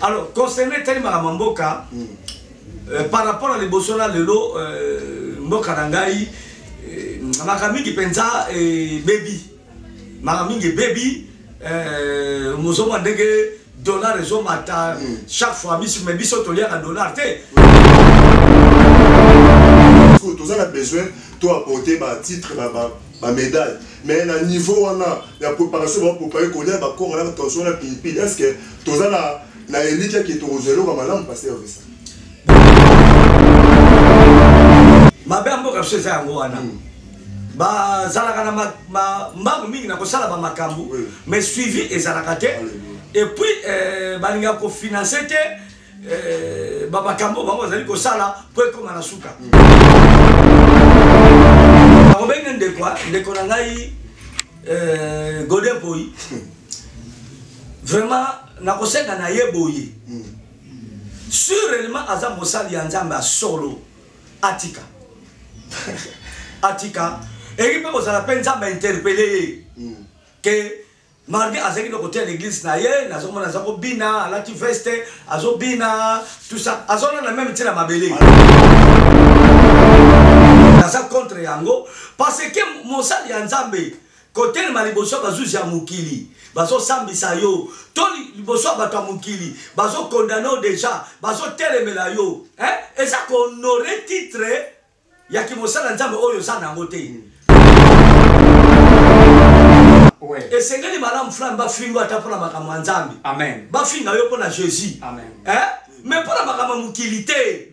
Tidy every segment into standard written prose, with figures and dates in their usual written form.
Alors, concernant etali makambo ya mboka, par rapport na liboso na lelo, mboka na ngai, makambo mingi mpenza ebebi, makambo mingi ebebi. Mozomona ndenge dollar ezomata chaque fois biso, mais biso toliaka dollar te. Toza na besoin to apporter ba titre, ba médaille, mais na niveau wana ya préparation, ba préparer kolia bakonga na tension na pilipili, est ce que toza na eliki ake tokozwa eloko ya malamu, pasteur Vincent? Mabe ya mboka biso eza yango wana. Bazalaka na mbangu mingi na kosala bamakambo, mais suivi ezalaka te. Et puis balingaka kofinancer te bamakambo bango bazali kosala mpo ekóma na suka. Nakobenge ndeko na ngai Godin Poi, vraiment nakosenga na ye boye: sur réellement aza mosali ya Nzambe ya solo, atika, atika. Eki mpe kozala mpe Nzambe interpeller ye ke malgré azalaki na kote ya l'église na ye, nazomona aza kobina, alati veste, azobina, tout ça, azolanda même ntina mabele. Naza contre yango parce que mosali ya Nzambe kotelema liboso ya bazuzi ya mokili, bazosambisa yo, to liboso ya bato ya mokili, bazocondamner yo déjà, bazotelemela yo, eza kohonorer titre ya kimosala Nzambe oyo oza nango te. Esengeli malamu flambe bafingo ata mpona makambo ya Nzambe. Amen. Bafinga yo mpona Jésus. Amen. Eh? Mais mpona makambo ya mokili te.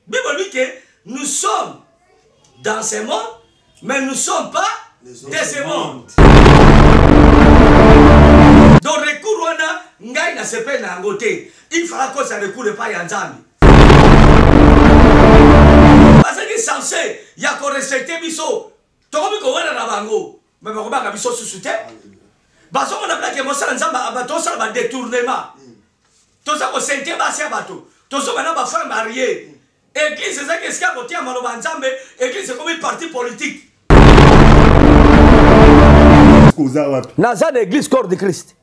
Bible dit que nous sommes dans ce monde, mais nous ne sommes pas de ce monde. Donc recours wana, ngai nasepeli na yango te. Il fera kosa recours epai ya Nzambe. Bazalaki censé ya korespecter biso, tokomi kowela na bango, mais bakobanga biso susu te. Bazomona plake mosala Nzambe, tosala badétournement, toza kosente basi ya bato, tozoba na bafemme mariée. Église ezaki esika kotia maloba ya Nzambe, église ekomi parti politique. Oza wapi? Naza na église Corps de Christ.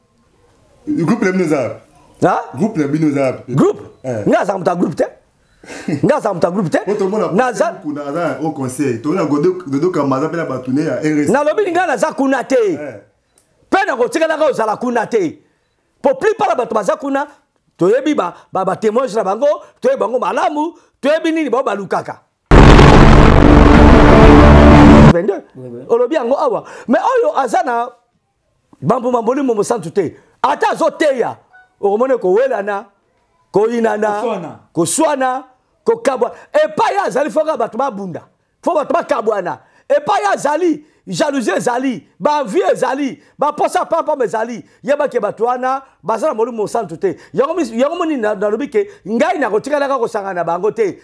Groupe na bino eza wapi? Ah? Groupe na bino eza wapi? Groupe? Eh. Nga azaka moto ya groupe te, nga azaka moto ya groupe te. Po tomona Naza kuna aza na haut conseil, tomona Godo Kamba aza mpe na bato ne ya RS. Nalobi ngai naza kuna te. Mpe nakotikalaka kozala kuna te, po plupart ya bato baza kuna, toyebi batémoignage na bango, toyebi bango malamu, toyebi nini bao balukaka. 22 olobi yango awa, mais oyo aza na bambuma molimo mosantu te, ata azoteya, okomona kowelana, koyinana, Koswana. Koswana, kokabwa. Epai azali, foka bato babunda, fo bato bakabwana. Epai azali, jalousie ezali, baenvie ezali, baposa pampam ezali. Yebake bato wana baza na molimo mosantu te. Yango moni nalobi ke ngai nakotikalaka kosangana na bango te.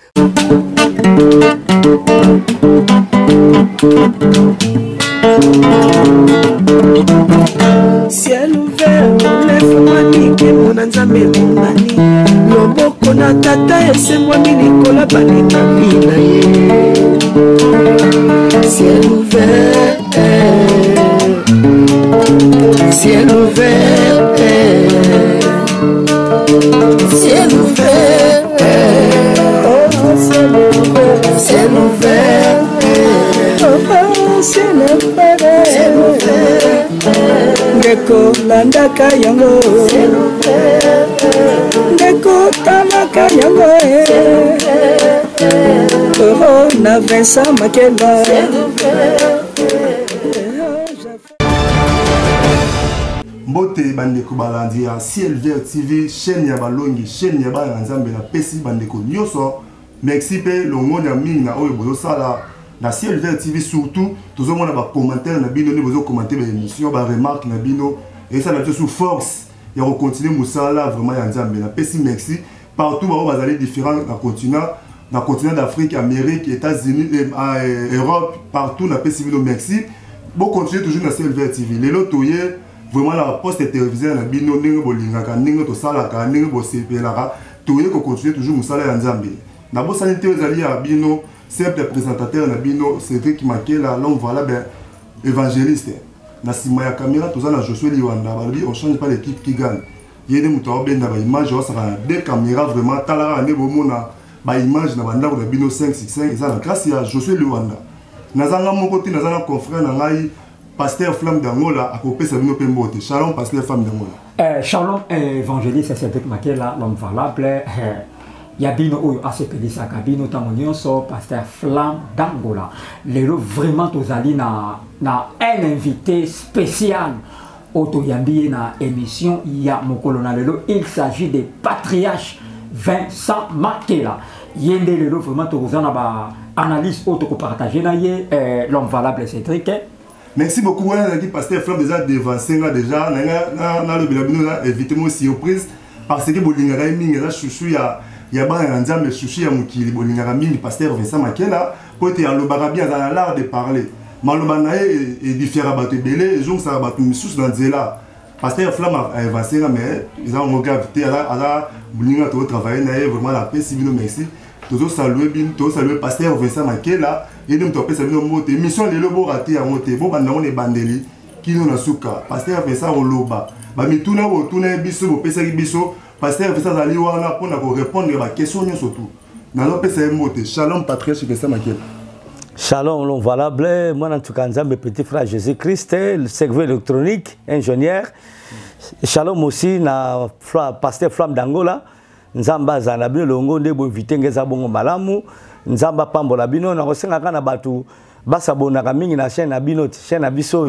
Ciel ouvert efungwami, nkembo na Nzambe emonani, loboko na Tata esembwami likolo balingami na ye. Ciel ouvert, ciel ouvert, ciel ouvert, oh, ciel ouvert, ciel ouvert, oh, ciel ouvert, ciel ouvert. Ndeko, landaka yango, ndeko, talaka yango. Oh, na Vincent Makela. Mbote bandeko balandi ya Ciel Vert TV, chaîne ya balongi, chaîne ya bana na Nzambe. Napesi bandeko nyonso merci mpe longonya mingi na oyo bozosala na Ciel Vert TV. Surtout tozomona bacommentaire na bino, nde bozocommenter baémission, baremarque na bino esala biso sous force ya kocontinuer mosala vraiment ya Nzambe. Napesi merci partout bango bazali différent na continent d'Afrique, Amérique, États-Unis, Europe, partout. Napesi bino merci, bocontinue toujours na Ciel Vert TV. Lelo toye vraiment na poste téléviseur na bino, ndenge bolingaka, ndenge tosalaka, ndenge bosepelaka. Toye kocontinue toujours mosala ya Nzambe. Nabosani te, ezali ya bino simple présentateur na bino, Cédric Makela, l'homme valable, évangéliste. Na nsima ya caméra toza na Josué Liwanda. Balobi on change pas l'équipe qui gagne. Ye nde moto aobenda baimage, aosaka na deux caméra. Vraiment, tala kaka nde bomona baimage na bandako na bino. 565 eza na grâce ya Josue Luanda. Naza nga moko te, naza na confrère na ngai, pasteur Flamme d'Angola, akopesa bino mpe mbote. Shalom, pasteur Flamme d'Angola. Shalom, évangéliste Cédric Makela, l'homme valable. Ya bino oyo asepelisaka bino ntango nyonso, pasteur Flamme d'Angola. Lelo vraiment tozali na un invité spécial oyo toyambi ye na émission ya mokolo na lelo. Il s'agit de patriarche Vincent Makela. Ye nde lelo vraiment tokoza na baanalyse oyo tokopartage na ye, l'homme valable Cédric. Merci beaucoup. Wana nazalaki pasteur Flamme déjà devancé nga déjà. Nalobela bino na évité mo surprise, parce que bolingaka ye mingi, aza chouchou ya bana na Nzambe, chouchou ya mokili. Bolingaka mingi pasteur Vincent Makela po ete alobaka bien, aza na l'art de parler. Maloba na ye édifiaka bato ebele, ezongisaka bato misusu na nzela. Pasteur Flamme aavancé nga, mais eza yango grave te, aza bolinga, tozotravaille na ye. Vraiment, napesi bino merci. Tozosalue bino, tozosalue pasteur Vincent Makela. Ye nde moto apesa bino mbote. Émission lelo, borate yango te, bobanda yango na ebandeli kino na suka. Pasteur Vincent koloba bamituna botuna ye biso, bopesaki biso. Pasteur Vincent azali wana mpona korépondre baquestion nyonso tu. Nazopesa ye mbote. Shalom, patriarche Vincent Makela. Shalom, l'homme valable. Moi, en tout cas, Nzambe, petit frère Jésus-Christ, le cerveau électronique, ingénieur. Shalom aussi, na pasteur Flamme d'Angola. Nzambe azala na bino elongo. Nde boinvite nge, eza bongo malamu. Nzambe apambola bino. Nakosengaka na bato basabonaka mingi na chaîne na bino, chaîne na biso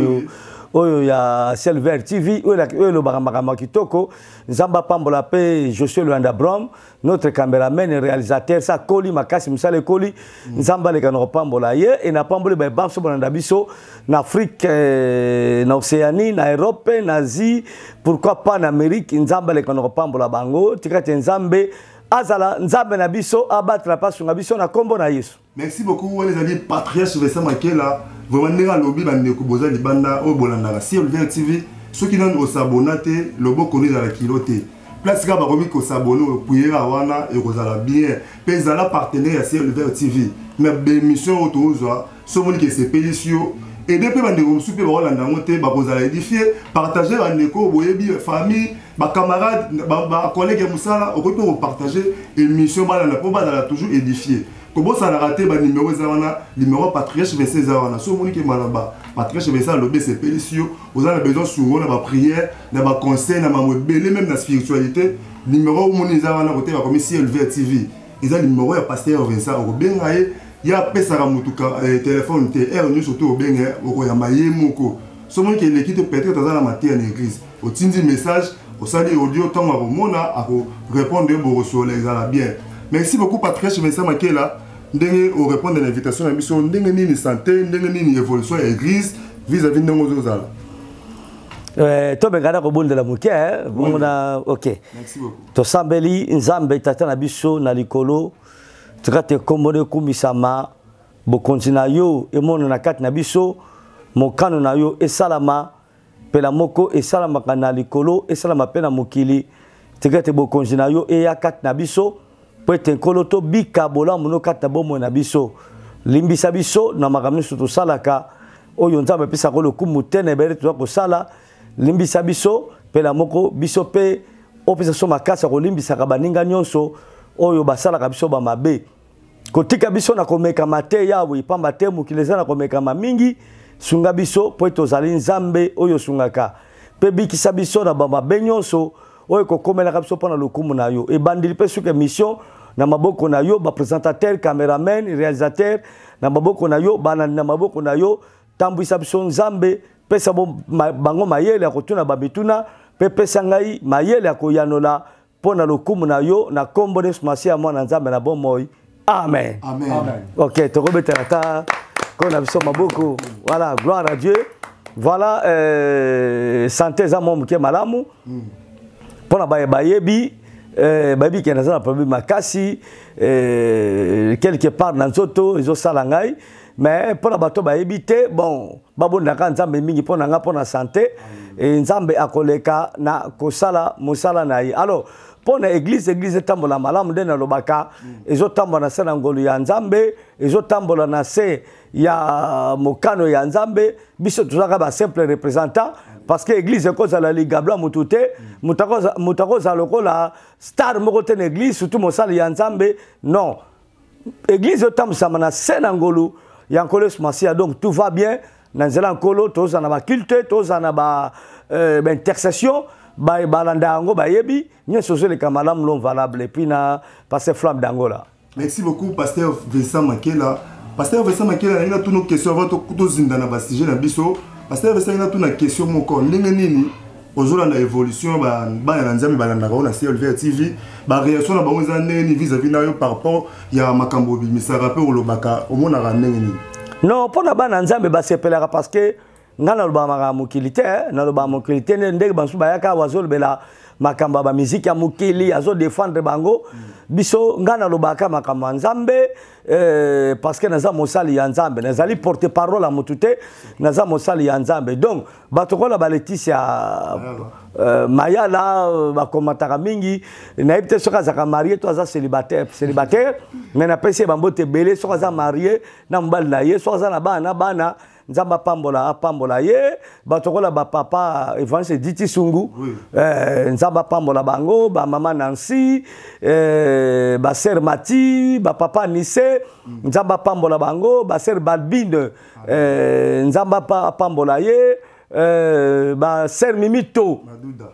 oyo ya Ciel Vert TV, oyo elobaka makambo ya kitoko. Nzambe apambola mpe Josué Luanda Brom, notre cameraman et réalisateur. Sa koli makasi, mosala ekoli. Nzambe aleka na kopambola ye. E napamboli bayebanso bolanda biso na Afrique, na Océanie, na Europe, na Asie, pourquoi pas na Amérique. Nzambe aleka na kopambola bango. Tika te Nzambe azala Nzambe na biso, abatela mpe asunga biso na nkombo na Yesu. Merci beaucoup. Wana ezali patriarche Vincent Makela. Vraiment, ndenge alobi, bandeko boza libanda oyo bolandaka Ciel Vert TV, soki nanu osabona te, loboko no ezala kilo te. Place kaka bakomi kosabone, opuyera wana, ekozala bien. Mpe ezala partenaire ya Ciel Vert TV na baémission oyo tozwa. So omoni ke esepelisi yo, aide mpe bandeko mosusu mpe bakolanda yango te, bakozala édifie. Partage bandeko boyebi, famille, bacamarade, bacollègue ya mosala. Okoki mpe kopartage émission, balanda mpo bazala toujours édifie. Kobosanaka te, banimero eza wana. Numéro patriarche Vincent eza wana. So omoni ke maloba patriarche Vincent alobi esepelisi yo, oza na besoin sungo na baprière, na baconseil, na mambo ebele, même na spiritualité, numéro omoni eza wana kote bakomi Ciel Vert TV, eza numéro ya pasteur Vincent. Okobenga ye, ye apesaka motu telefone te. Heure nyonso to obenga ye, okoyamba ye moko. So omoni ke eleki te, peut-être aza na mateya na église, otindi message, osali audio, ntango akomona akorépondre, bokosola, ezala bien. Merci beaucoup, patriarche Vincent Makela, ndenge orépondre na invitation na biso. Ndenge nini santé? Ndenge nini évolution ya église vis-à-vis ndenge ozozala? Tobengana kobondela moke, bongo na ok. Merci beaucoup. Tosambeli. Nzambe Tata na biso na likolo, tika te nkombo na ekumisama, bokonzi na yo emonana kati na biso, mokano na yo esalama mpela moko esalamaka na likolo, esalama mpe na mokili. Tika ete bokonzi na yo eya kati na biso, mpo ete, Nkolo, tobika bolamu no kati na bomoi na biso. Limbisa biso na makambo nyonso tosalaka oyo Nzambe apesaka lokumu te na ebele toza kosala. Limbisa biso mpela moko biso, mpe opesa biso makasi ya kolimbisaka baninga nyonso oyo basalaka biso bamabe. Kotika biso na komekama te, Yawe, pamba te mokili eza na komekama mingi. Sunga biso, mpo ete ozali Nzambe oyo osungaka, mpe bikisa biso na bamabe nyonso oyo ekokomelaka biso mpo na lokumu na yo. Ebandeli mpe suka émission na maboko na yo, baprésentateur, cameraman, réalisateur na maboko na yo, banandi na maboko na yo. Tambwisa biso, Nzambe. Pesa bango mayele ya kotuna bamituna, mpe pesa ngai mayele ya koyanola mpo na lokumu na yo, na nkombo na Yesu Masiya, mwana Nzambe na bomoi. Amen. Amen. Amen. Ok, tokobetela ta ko na biso maboko. Voilà, gloire à Dieu. Voilà, santé eza mwa moke malamu mpona baye bayebi, bayebi ke naza na problème makasi quelque part na nzoto ezosala ngai. Mais mpona bato bayebi te, bon, babondaka Nzambe mingi mpo na ngai, mpo na santé, e Nzambe akoleka na kosala mosala na ye. Alors, mpo na église, église etambola malamu. Nde nalobaka, ezotambola na se na ngolu ya Nzambe, ezotambola na se ya mokano ya Nzambe. Biso tozalaka basimple représentant. Parce que église ekozala ligablo ya motu te, moto akozala lokola star moko te na église, surtout mosali ya Nzambe. Non, église otambwisama na se na ngolu ya Nkolo Yesu Masiya. Donc tout va bien na nzela ya Nkolo. Tozala na baculte, tozala na baintercession, balanda yango, bayebi nyonso ozoleka malamu, l'homme valable, et puis na pasteur Flamme d'Angola. Merci beaucoup, pasteur Vincent Makela. Pasteur Vincent Makela, nalingi natuna question avant tozinda na basujet na biso. Pasteur Vincent, nalingi natuna question moko: ndenge nini ozolanda évolution, bana na Nzambe balandaka oyo na CLVR TV, baréaction na bango eza ndenge nini vis-à-vis na yo par rapport ya makambo obimisaka mpe olobaka? Omonaka ndenge nini? Non, mpo na bana Nzambe basepelaka, parce que ngai nalobaka makambo ya mokili te, nalobaka mokili te. Ndenge basusu bayaka, bazolobela makambo ya bamiziki ya mokili, azodefendre bango. Biso, ngai nalobaka makambo ya Nzambe, parce que naza mosali ya Nzambe, nazali porte parole ya motu te, naza mosali ya Nzambe. Donc bato kola baletisia Mayala bakomataka mingi, nayebi te soki azalaka marié to aza célibataire, mais napesi ye bambote ebele. Soki aza marié na mobali na ye, soki aza na bana na bana, Nzambe apambola, apambola ye. Bato kola bapapa évangile Diti Sungu, Nzambe apambola bango, bamama Nancy, basœur Mati, bapapa Nise, Nzambe apambola bango, basœur Balbine, Nzambe apambola ye, basœur Mimito Maduda,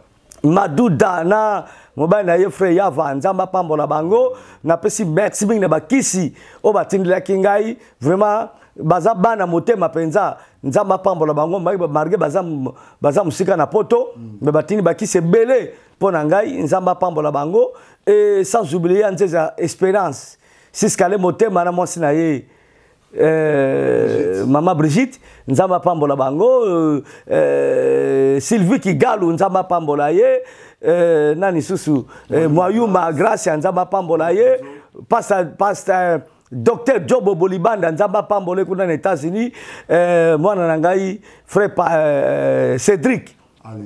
Maduda na mobali na ye frère Yava, Nzambe apambola bango. Napesi merci mingi na bakisi oyo batindelaki ngai, vraiment baza bana motema mpenza, Nzambe apambola bango, malgré baza mosika na poto, me batindi bakisi ebele mpo na ngai, Nzambe apambola bango. Et sans oublier Nzeza Espérance Siskale motema na mwasi na ye, mama Brigitte, Nzambe apambola bango. Sylvie Kigalu, Nzambe apambola ye. Nani susu? Mwayuma Gracia, Nzambe apambola ye. Pasteur Docteur Jobo Bolibanda, Nzambe apambola kuna na États-Unis. Mwana na ngai frère Cédric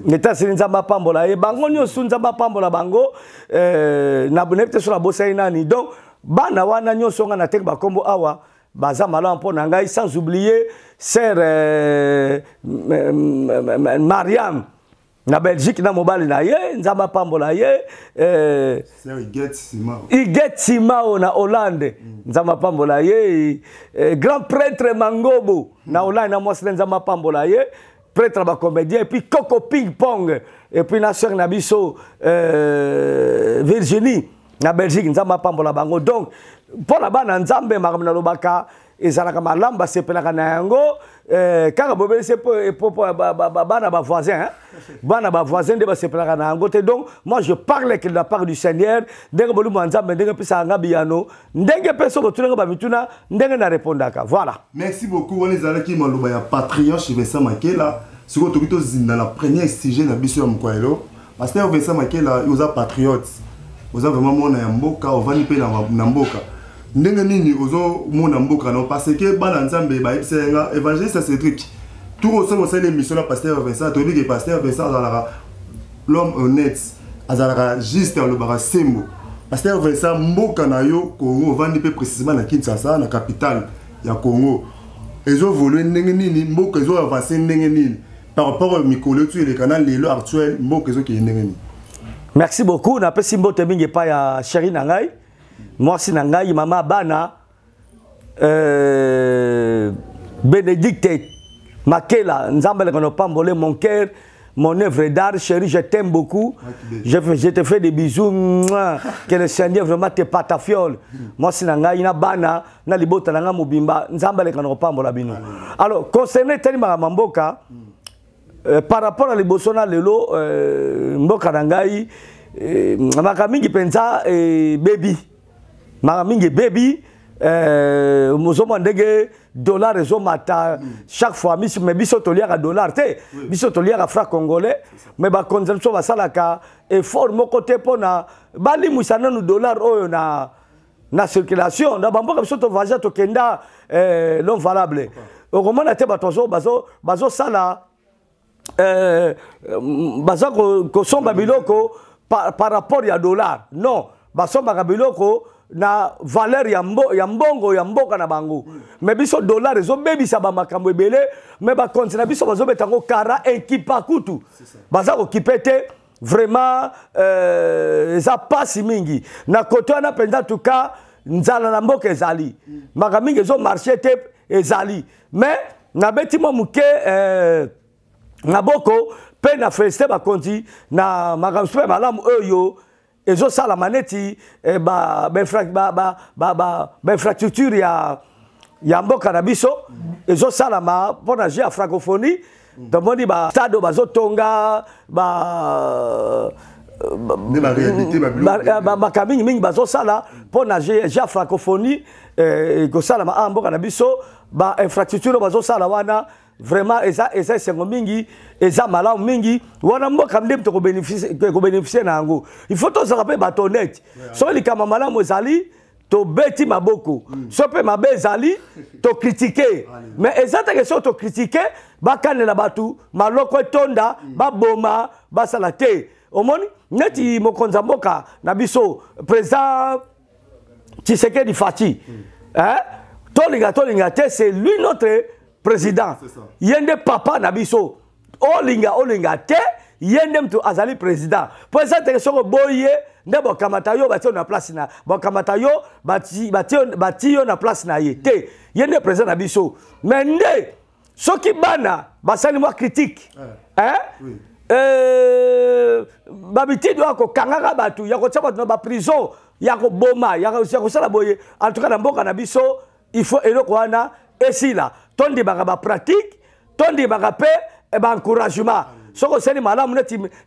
na États-Unis, Nzambe apambola ye. Bango nyonso, Nzambe apambola bango. Nayebi te so nabosani nani. Donc bana wana nyonso nga nateki bakombo awa, baza malamu mpo na ngai. Sans oublier sœur Mariam na Belgique na mobali na ye, Nzambe apambola ye. Iget Simao na Hollande, Nzambe apambola ye. Grand prêtre Mangobo na Hollande na mwasi na, Nzambe apambola ye, prêtre ya bacomédien. Et puis Coco Ping Pong, et puis na sœur na biso Virginie na Belgique, Nzambe apambola bango. Donc mpo na bana Nzambe, makambo nalobaka ezalaka malamu, basepelaka na yango. Kaka bobelisi bana bavoisin, bana bavoisin nde basepelaka na yango te. Donc moi, je parle que de la part du Seigneur, ndenge molimo ya Nzambe ndenge epesaka nga biyano, ndenge mpe so botunanga bamituna, ndenge na répondaka. Voilà. Merci beaucoup. Wana ezalaki maloba ya patriarche Vincent Makela. Sikoyo toki tozinda na premier sujet na biso ya mokolo lelo. Pasteur Vincent Makela, oza patriote, oza vraiment mwana ya mboka, ovandi mpe na mboka. Ndenge nini ozomona mboka no? Parce que bana Nzambe bayebisa nga, évangéliste Cédric, tour osala, osali émission na pasteur Vincent, toyebi ke pasteur Vincent azalaka l'homme honnête, azalaka juste, alobaka sembo. Pasteur Vincent, mboka na yo Congo, ovandi mpe précisément na Kinshasa, na capitale ya Congo, ezoévolue ndenge nini? Mboka ezoavance ndenge nini par rapport au mikolo etu eleka na lelo actuel? Mboka ezokende ndenge nini? Merci beaucoup. Napesi mbote mingi epai ya chéri na ngai, mwasi na ngai, mama bana, Bénédicte Makela, Nzambe aleka nopambole. Mon cœur, mon œuvre d'art, chérie, je t'aime beaucoup, je te fais des bisous. Mouah. Que le Seigneur vraiment te patafiole. Mwasi na ngai na bana na libota na ngai mobimba, Nzambe aleka nopambola bino. Alors, concerné tali makambo mboka, par rapport à liboso na lelo, mboka na ngai, makambo mingi mpenza bebi, makambo mingi ebebi. Ozomona ndenge dollar ezomata chaque fois. Mais biso toliaka dollar te, biso toliaka franc congolais. Mais bakonzi na biso basalaka effort moko te mpona balimwisa nanu dollar oyo na circulation na bamboka. Biso tovoyage, tokenda, l'homme valable, okomona te bato bazosala, baza kosomba biloko par rapport ya dollar. Non, basombaka biloko. Na valeur ya mbongo ya mboka na bango. Mais biso dollar ezobebisa bamakambo ebele, mais bakonzi na biso bazobeta yango kara ekipa kutu baza kokipe te. Vraiment eza pasi mingi na kote wana mpenza. Tuka nzala na mboka ezali, makambo mingi ezomarche te ezali, mais nabeti mwa moke na boko mpe na félicité bakonzi na makambo mpe malamu oyo ezosalama neti bainfrastructure ya mboka na biso ezosalama mpona jeu ya francophonie. Tomoni bastade oyo bazotonga, makambo mingimingi bazosala mpona jeu ya francophonie ekosalama awa mboka na biso. Bainfrastructure oyo bazosala wana vraiment eza esengo mingi, eza malamu mingi. Wana mboka nde tokobénéficie na yango. Il faut tozala mpe bato honnête. Soki likambo malamu ezali, tobeti maboko. So mpe mabe ezali, tokritike. Mais eza teke soki tokritike, bakanela bato maloko etonda, baboma, basala te. Omoni neti mokonzi ya mboka na biso, président Tshisekedi Fatshi, hein? Tolinga tolinga te, c'est lui notre président. Ye nde papa na biso. Olinga olinga te, ye nde mutu azali président. Mpo eza teke soki oboyi ye nde bokamata yo, batie yo na place na bokamata yo, batie yo na place na ye te. Ye nde président na biso. Mais nde soki bana basali mwa critique, hein? Oui. Babitidi oyo kokangaka bato, ya kotia bato na baprison, ya koboma, ya kosala boye, en tout cas na mboka na biso il faut eloko wana esila. Tondimaka bapratique, tondimaka mpe baencouragement. Soki osali malamu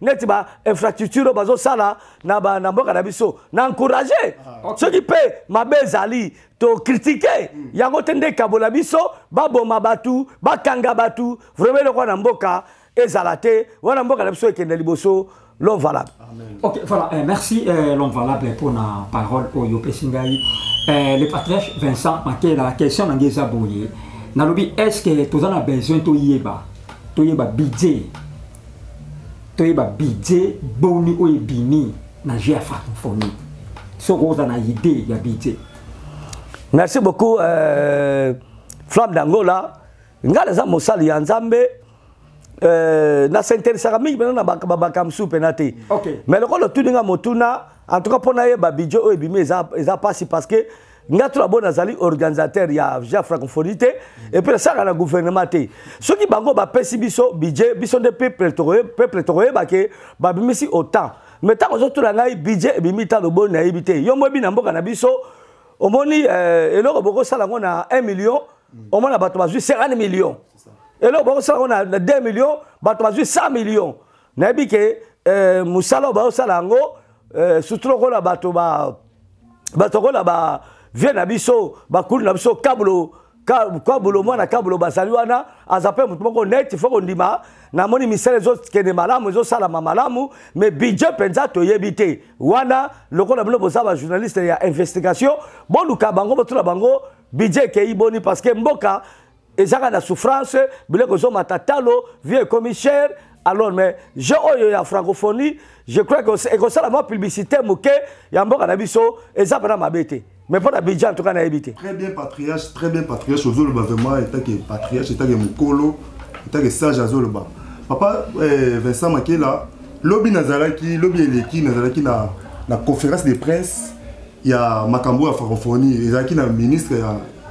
neti bainfrastructure oyo bazosala na mboka na biso, na encourage. Soki mpe mabe ezali, tokritike yango te. Nde ekabola biso, baboma bato, bakanga bato, vraiment eloko wana mboka ezala te. Wana mboka na biso ekende liboso. L'homme valable. Ok, voilà, merci l'homme valable pour la parole oyo opesi ngai. Le patriarche Vincent Makela, question na ngai eza boye. Nalobi, est-ce que toza na besoin toyeba budget boni oyo ebimi na jeu ya francophonie, soki oza na idée ya budget? Merci beaucoup, Flamme d'Angola. Ngai naza mosali ya Nzambe, nasinteresaka mingi mpena na bamakambo mosusu mpena te. Mais lokola otuni nga motuna, en tout cas mpo nayeba budget oyo ebimi eza mpasi, parce que nga tuna bo nazali organisateur ya jeu francophonie te, et puis nasalaka na gouvernement te. Soki bango bapesi biso budget, biso nde peuple tokoyeba ke babimisi autant. Mais ntango ozotuna ngai budget ebimi talo boni, nayebi te. Yo moyebi na mboka na biso, omoni eloko bokosala yango na 1 million, omona bato bazwi 50 millions. Eloko bokosala yango na 2 millions, bato bazwi 100 millions. Nayebi ke mosala oyo bazosala yango, surtout lokola bato lokola ba vie na biso, bakulu na biso Kabulo, Kabulo mwana Kabulo bazali wana, aza mpe motu moko neti fo kondima. Namoni misala ezokende malamu, ezosalama malamu, mais budget mpenza toyebi te. Wana lokola bino boza bajournaliste ya investigation, boluka bango, botuna bango budget ekei boni, parce que mboka ezaka na souffrance, biloko ezomata talo, vie ekomi cher. Alors, mais jeu oyo ya francophonie, je crois que ekosala mwa publicité moke ya mboka na biso, eza mpena mabe te. Mais mpo na budget, en tout cas nayebi te. Très bien, patriarche, très bien, patriarche. Ozoloba vraiment etake patriarche, etake mokolo, etake sage. Azoloba papa Vincent Makela. Lobi nazalaki, lobi eleki, nazalaki na conférence de presse ya makambo ya francophonie. Ezalaki na ministre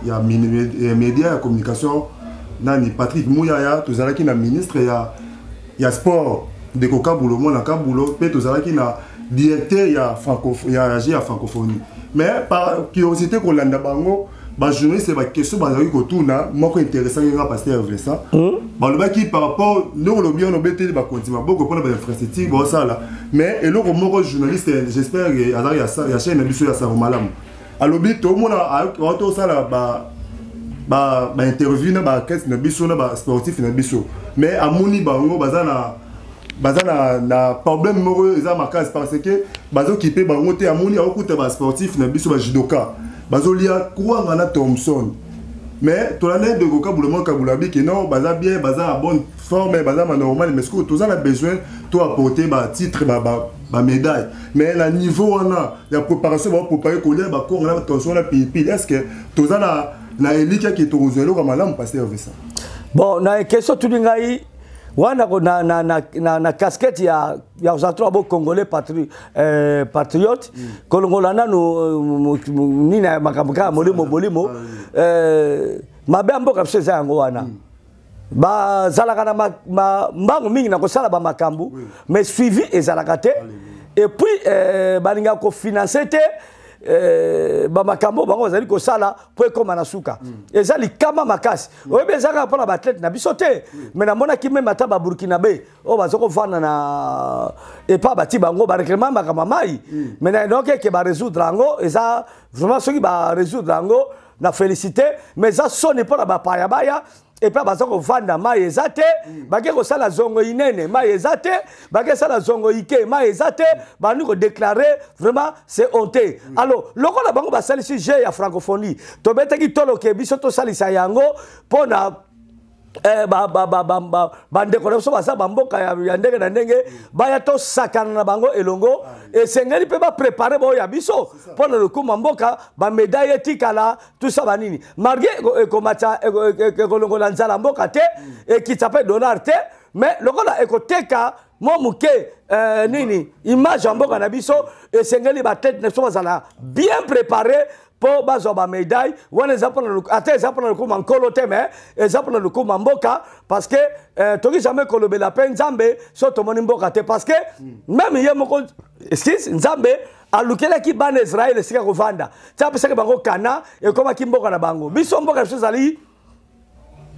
ya média, ya communication, nani, Patrick Muyaya. Tozalaki na ministre ya sport, ndeko Kabulo mwana Kabulo, mpe tozalaki na directeur ya ya francophonie. Mais par curiosité kolanda bango bajournaliste, baquestion bazalaki kotuna moko intéressant nga, pasteur Vincent. Balobaki par rapport ndenge olobi wana, obeteli bakonzi maboko mpona bainfrastructure baosala. Mais eloko moko journaliste, j'espère azalaki ya chaîne na biso ya Sango Malamu, alobi tomona tosala bainterview na baathlète na biso, na basportif na biso, mais amoni bango baza na problème moko eza makasi, parce que bazokipe bango te. Amoni akokuta basportif na biso, bajudoka, bazolia kwanga na thomson. Mais tolanda ndeko Kabula mwa Kabula abi ke non, baza bien, baza na bonne forme, baza ma normal, mais sikoyo toza na besoin to apporter ba titre, ba médaille. Mais na niveau wana ya préparation, ba préparer kolia bakongo na tension na pilipili, est ce que toza na elikya ke tokozwa eloko ya malamu, pasteur Vincent? Bon, na question tuni ngai wana na casquette ya kozala to bo congolais patriote, kolongola nanu nini ya makambo kaka molimo molimo mabe ya mboka biso eza yango wana. Bazalaka na mbangu mingi na kosala bamakambo, mais suivi ezalaka te. Et puis balingaka kofinancer te bamakambo bango bazali kosala mpo ekóma na suka. Eza likama makasi. Oyebi, eza kaka mpona baathlète na biso te, mais namonaki même ata baburkinabé oyo baza kovanda na epa bati bango baréclama makambo ya mai. Mais nayoki eke barésoudre yango. Eza vraiment, soki barésoudre yango, na félicité. Mais eza soni mpona bapaya baya epai baza kovanda, mai eza te. Bake kosala zongo inene, mai eza te. Bake kosala zongo ike, mai eza te. Bandi kodéclarer, vraiment c'est honteux. Alors lokola bango basalisi jeu ya francophonie, tobetaki toloke biso tosalisa yango mpona bandeko na biso baza bamboka ya ndenge na ndenge baya tosakana na bango elongo. Esengeli mpe baprépare baoyo ya biso mpo na lokumu ya mboka, bamédaille etikala, tout ça banini. Malgré ekomata, ekolongola nzala mboka te, ekita mpe dollar te, mais lokola ekoteka mwa moke nini, image ya mboka na biso, esengeli baathlète na biso bazala bien préparé mpo bazwa bamédaille wana. Eza mpona ata eza mpona lokumu ya nkolo te, mais eza mpona lokumu ya mboka, parce que toki jamais kolobela mpe Nzambe so tomoni mboka te, parce que même ye moko, excuse, Nzambe alukelaki bana Israele esika kovanda ti apesaki bango Kana, ekomaki mboka na bango. Biso mboka na biso ezali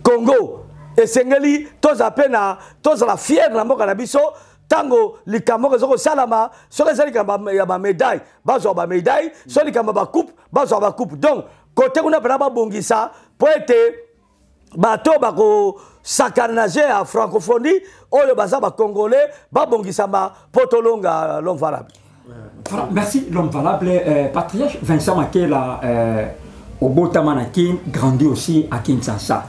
Congo. Esengeli tozala mpe na tozala fier na mboka na biso. Ntango likambo moko eza kosalama, soki eza likambo ya bamédaille, bazwa bamédaille, soki likambo ya bacoupe, bazwa bacoupe. Donc kote kuna mpena babongisa mpo ete bato bakosakana na jeu ya francophonie oyo baza bacongolais, babongisama mpo tolonga, l'homme valable. Voilà, merci l'homme valable. Patriarche Vincent Makela, obotama na Kin, grandi aussi à Kinshasa.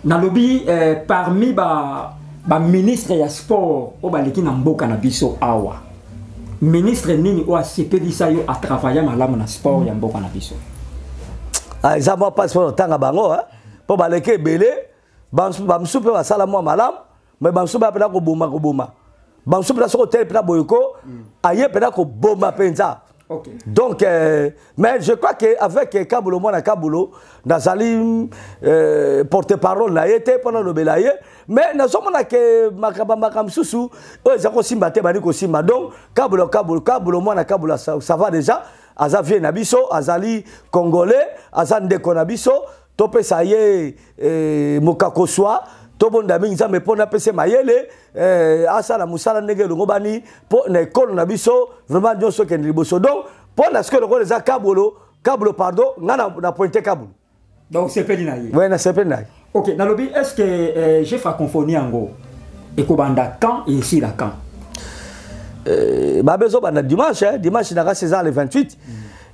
Nalobi parmi ba ministre ya sport oyo baleki na mboka na biso awa, ministre nini oyo asepelisa yo, atravailla malamu na sport ya mboka na biso? Ah, eza mwa mpasi mpona kotanga bango, mpo baleki ebele. Bamosusu mpe basala mwa malamu, mais bamosusu baya mpena koboma koboma. Bamosusu mpena soki oteli mpena boyeko aye mpena koboma mpenza. Donc mais je crois que avec Kabulo mwana Kabulo, nazali porte-parole na ye te mpona lobela ye, mais nazomona ke makambo makambo mosusu oyo eza kosimba te bandi kosimba. Donc Kabulo, Kabulo, Kabulo mwana Kabulo, ça va déjà. Aza vie na biso, azali congolais, aza ndeko na biso. Topesa ye mokakoswa, tobonda mingi Nzambe mpo napesa mayele asala mosala ndenge elongo bani mpo na ekolo na biso vraiment nyonso ekende liboso. Donc mpo na sikoyo lokola eza Kabulo, Kabulo, pardon, nga na pointe Kabulo. Donc sepeli na ye? Oui, nasepeli na ye. Ok, nalobi, est ce que jeu francophonie yango ekobanda quand et esila quand? Babe ezobanda dimanche, hein? Dimanche na kasi eza le 28.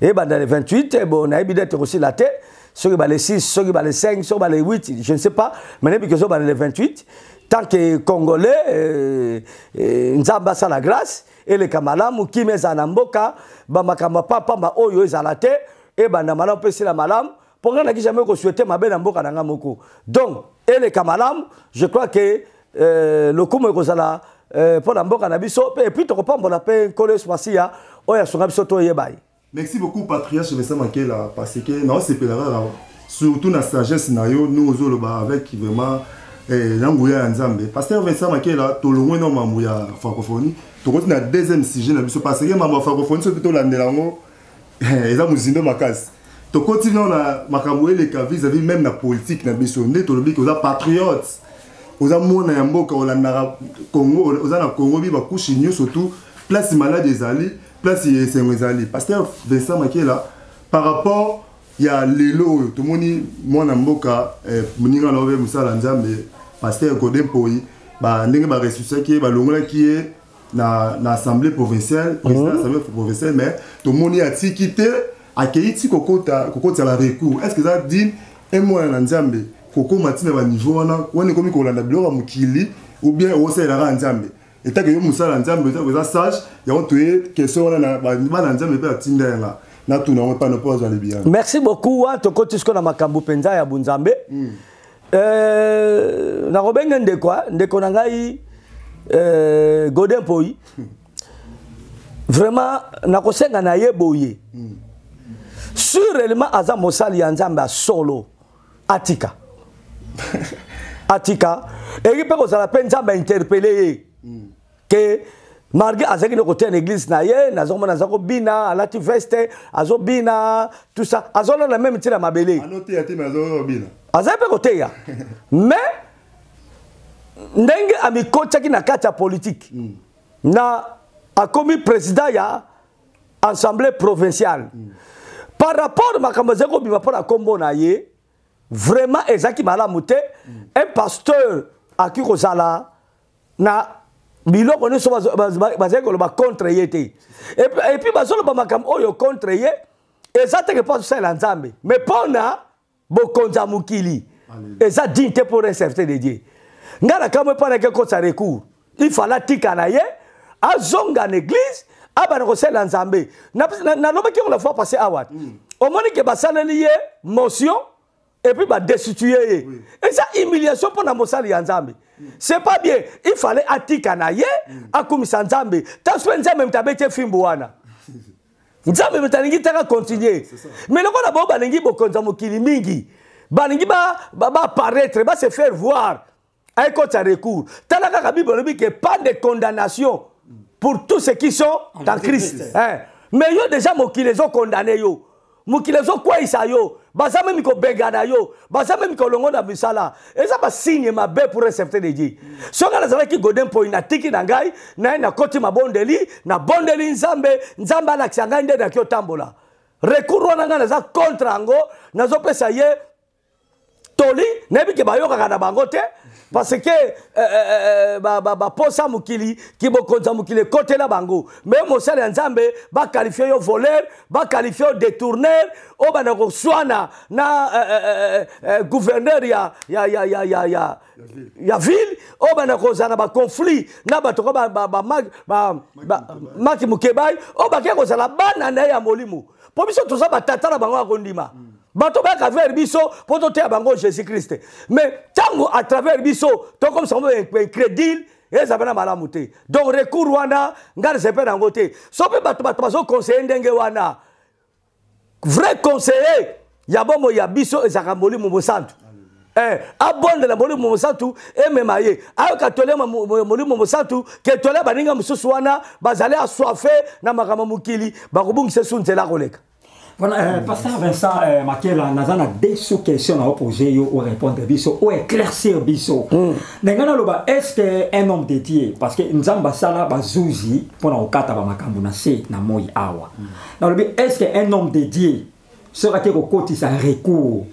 Ebanda le 28. Bon, nayebi date ekosila te, soki ba le 6, soki ba le 5, soki ba le 8, je ne sais pas, mais nayebi ke ezobanda le 28. Tant que congolais, Nzambe asala grâce, eleka malamu, kimia ezala na mboka, bamakambo pamba oyo ezala te. Ebanda malamu mpe esila malamu, mpo ngai naki jamais kosouhaiter mabe na mboka na ngai moko. Donc eleka malamu, je crois que lokumu ekozala mpo na mboka na biso mpe et puis tokopambola mpe Nkolo Yesu Masiya oyo asunga biso toyeba ye. Merci beaucoup, patriarche Vincent Makela, parce que naosepela kaka surtout na sagesse na yo nous ozoloba avec vraiment na nguya ya Nzambe. Pasteur Vincent Makela, tolongwe na mambo ya francophonie, tokoti na deuxième sujet na biso, parce que mambo ya francophonie, soki tolandela yango, eza mozindo makasi. Tokoti nao na makambo eleka vis-à-vis même na politique na biso. Nde tolobi ke oza patriote, oza mwana ya mboka, olandaka Congo, oza na Congo bi bakushi nyonso, tout place malade ezali, place esengo ezali. Pasteur Vincent Makela, par rapport ya lelo oyo tomoni mwana mboka moninga na obe mosala Nzambe, pasteur Godé Mpoyi, ndenge baresusaki ye, balongolaki ye na assemblée provinciale, président assemblée provinciale, mais tomoni atiki te, akei ti kokota kokotisa barecours. Est ce que eza digne? Mwana na Nzambe kokóma ntina baniveau wana wana ekomi kolanda biloko ya mokili ou bien osalelaka Nzambe etake yo mosala ya Nzambe eza sage. Yango toye question wana na bana Nzambe mpe atinda yanga natuna yango epano mpo azwa libiyano. Merci beaucoup. Wana tokoti siko na makambo mpenza ya bunzambe. Nakobenge ndeko na ngai Godin Poi, vraiment nakosenga na ye boye: si réellement aza mosali ya Nzambe ya solo, atika, atika. Eki mpe kozala mpe Nzambe ainterpeller ye ke malgré azalaki na koteya na église na ye, nazomona aza kobina, alati veste, azobina, tout ça, azolala même ntina mabele. Anoteya te, me azobina. Azali mpe koteya, mais ndenge amikotiaki na kati ya politike na akomi président ya assemblée provinciale, par rapport makambo ezali kobima mpo na nkombo na ye, vraiment ezalaki malamu te. Un pasteur akoki kozala na biloko nyonso bazali koloba contre ye te. Et puis bazoloba makambo oyo contre ye, eza teke mpo azosalela Nzambe, mais mpo na bokonzi ya mokili. Eza digne te pour un serviteur de Dieu. Ngai na kamwe mpo nake kotisa recours. Il fallait atika na ye, azonga na église, abanda kosalela Nzambe. Nalobaki yango la fois passé awa. Omoni ke basaleli ye motion et puis badestitue ye. Eza humiliation mpo na mosali ya Nzambe, c'est pas bien. Il fallait atika na ye, akumisa Nzambe. Tanso mpe Nzambe moto abeti fimbu wana, Nzambe moto alingi taka continue. Mais lokola bao balingi bokonzi ya mokili mingi, balingi baapparaître, ba se faire voir, ayekotisa recours. Tala kaka Bible elobi ke pas de condamnation pour tous ceux qui sont dans Christ, hein. Mais yo déjà mokili ezokondamner yo, mokili ezokweyisa yo, baza même kobengana yo, baza même kolongo na misala. Eza basigne mabe pour un serviteur de Dieu. Soki nazalaki Godin Mpoi, natiki na ngai naye, nakoti mabondeli, nabondeli Nzambe, Nzambe alakisa ngai nde naki otambola. Recours wana, ngai naza contre yango. Nazopesa ye toli, nayebi ke bayokaka na bango te, parce que baposa mokili, kibokonzi ya mokili ekotela bango. Mais mosali ya Nzambe, baqualifier yo voleur, baqualifier yo détourneur, oyo banda koswana na gouverneur ya ville, oyo banda kozala na baconflit na bato ko Maki Mokebai, oyo bakei kozala bana na ye ya molimo, mpo biso toza batata na bango ya kondima. Bato bayaka vers biso mpo toteya bango Jésus Christ, mais ntango à travers biso tokomisa bango incrédule, eza mpe na malamu te. Donc recours wana, ngai naza mpe na yango te. So mpe bato bazoconseiller ndenge wana, vrai conseiller ya bomoi ya biso ezalaka Molimo Mosantu. Abondela Molimo Mosantu emema ye, ayoka tole Molimo Mosantu ke tole baninga mosusu wana bazali assoiffés na makambo mokili, bakobungisa esu nzela koleka. Voilà, Pasteur Vincent Makela, naza na deux sous-questions à poser yo ou répondre biso ou éclaircir biso. Ndenge naloba, est-ce que un homme de Dieu, parce que Nzambe asala bazuzi mpona kokata bamakambo na se na moi awa. Nalobi, est-ce que un homme de Dieu soki ake kokotisa recours,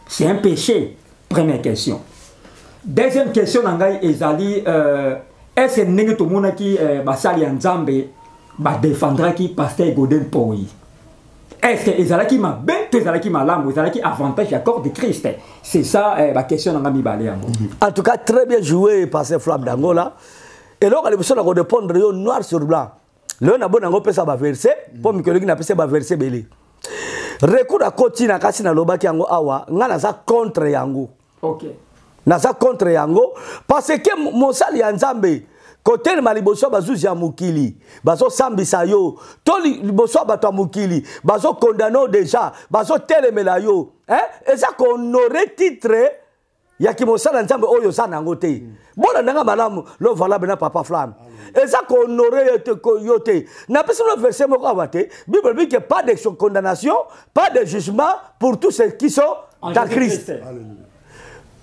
c'est un péché? Première question. Deuxième question na ngai ezali est-ce que ndenge tomonaki basali ya Nzambe badéfendraki pasteur Godin Poi, est-ce que ezalaki mabe to ezalaki malamu, ezalaki avantage ya corps de Christ? C'est ça baquestion na nga mibale yango. En tout cas, très bien joué, pasteur Flamme d'Angola. Eloko ya liboso na korépondre yo noir sur blanc, lelo naboni yango, opesa baverset mpo mikolo eki napesa baverset ebele. Recours akoti na kasi, nalobaki yango awa, ngai naza contre yango. Naza contre yango parce que mosali ya Nzambe kotelema liboso ya bazuzi ya mokili, bazosambisa yo, to liboso ya bato ya mokili, bazokondamner yo déjà, bazotelemela yo, eh? Eza kohonorer titre ya kimosala Nzambe oyo oza na yango te. Bona ndanga malamu lo valable na papa Flamme, eza kohonorer yo te. Napesi bino verset moko awa te. Bible elobi ke pas de condamnation, pas de jugement pour tous ceux qui sont en dans Christ. Jésus-Christ.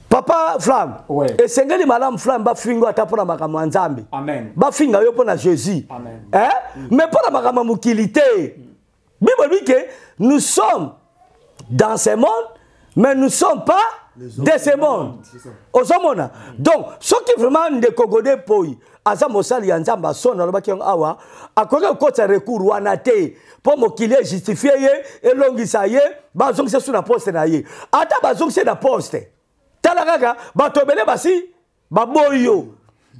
Papa Flamme, esengeli malamu Flamme bafinga ata mpo na makambo ya Nzambe. Amen. Bafinga yo mpo na Jésus. Amen. Eh? Mais mpo na makambo ya mokili te. Bible elobi ke nous sommes dans ce monde, mais nous ne sommes pas de ce monde. Ozomona. Donc soki vraiment ndeko Gode Poi aza mosali ya Nzambe, asona alobaki yango awa, akoki kokotisa recours wana te mpo mokili ejustifie ye, elongisa ye, bazongisa su na poste na ye. Ata bazongisa na poste, tala kaka bato ebele basi baboyi yo,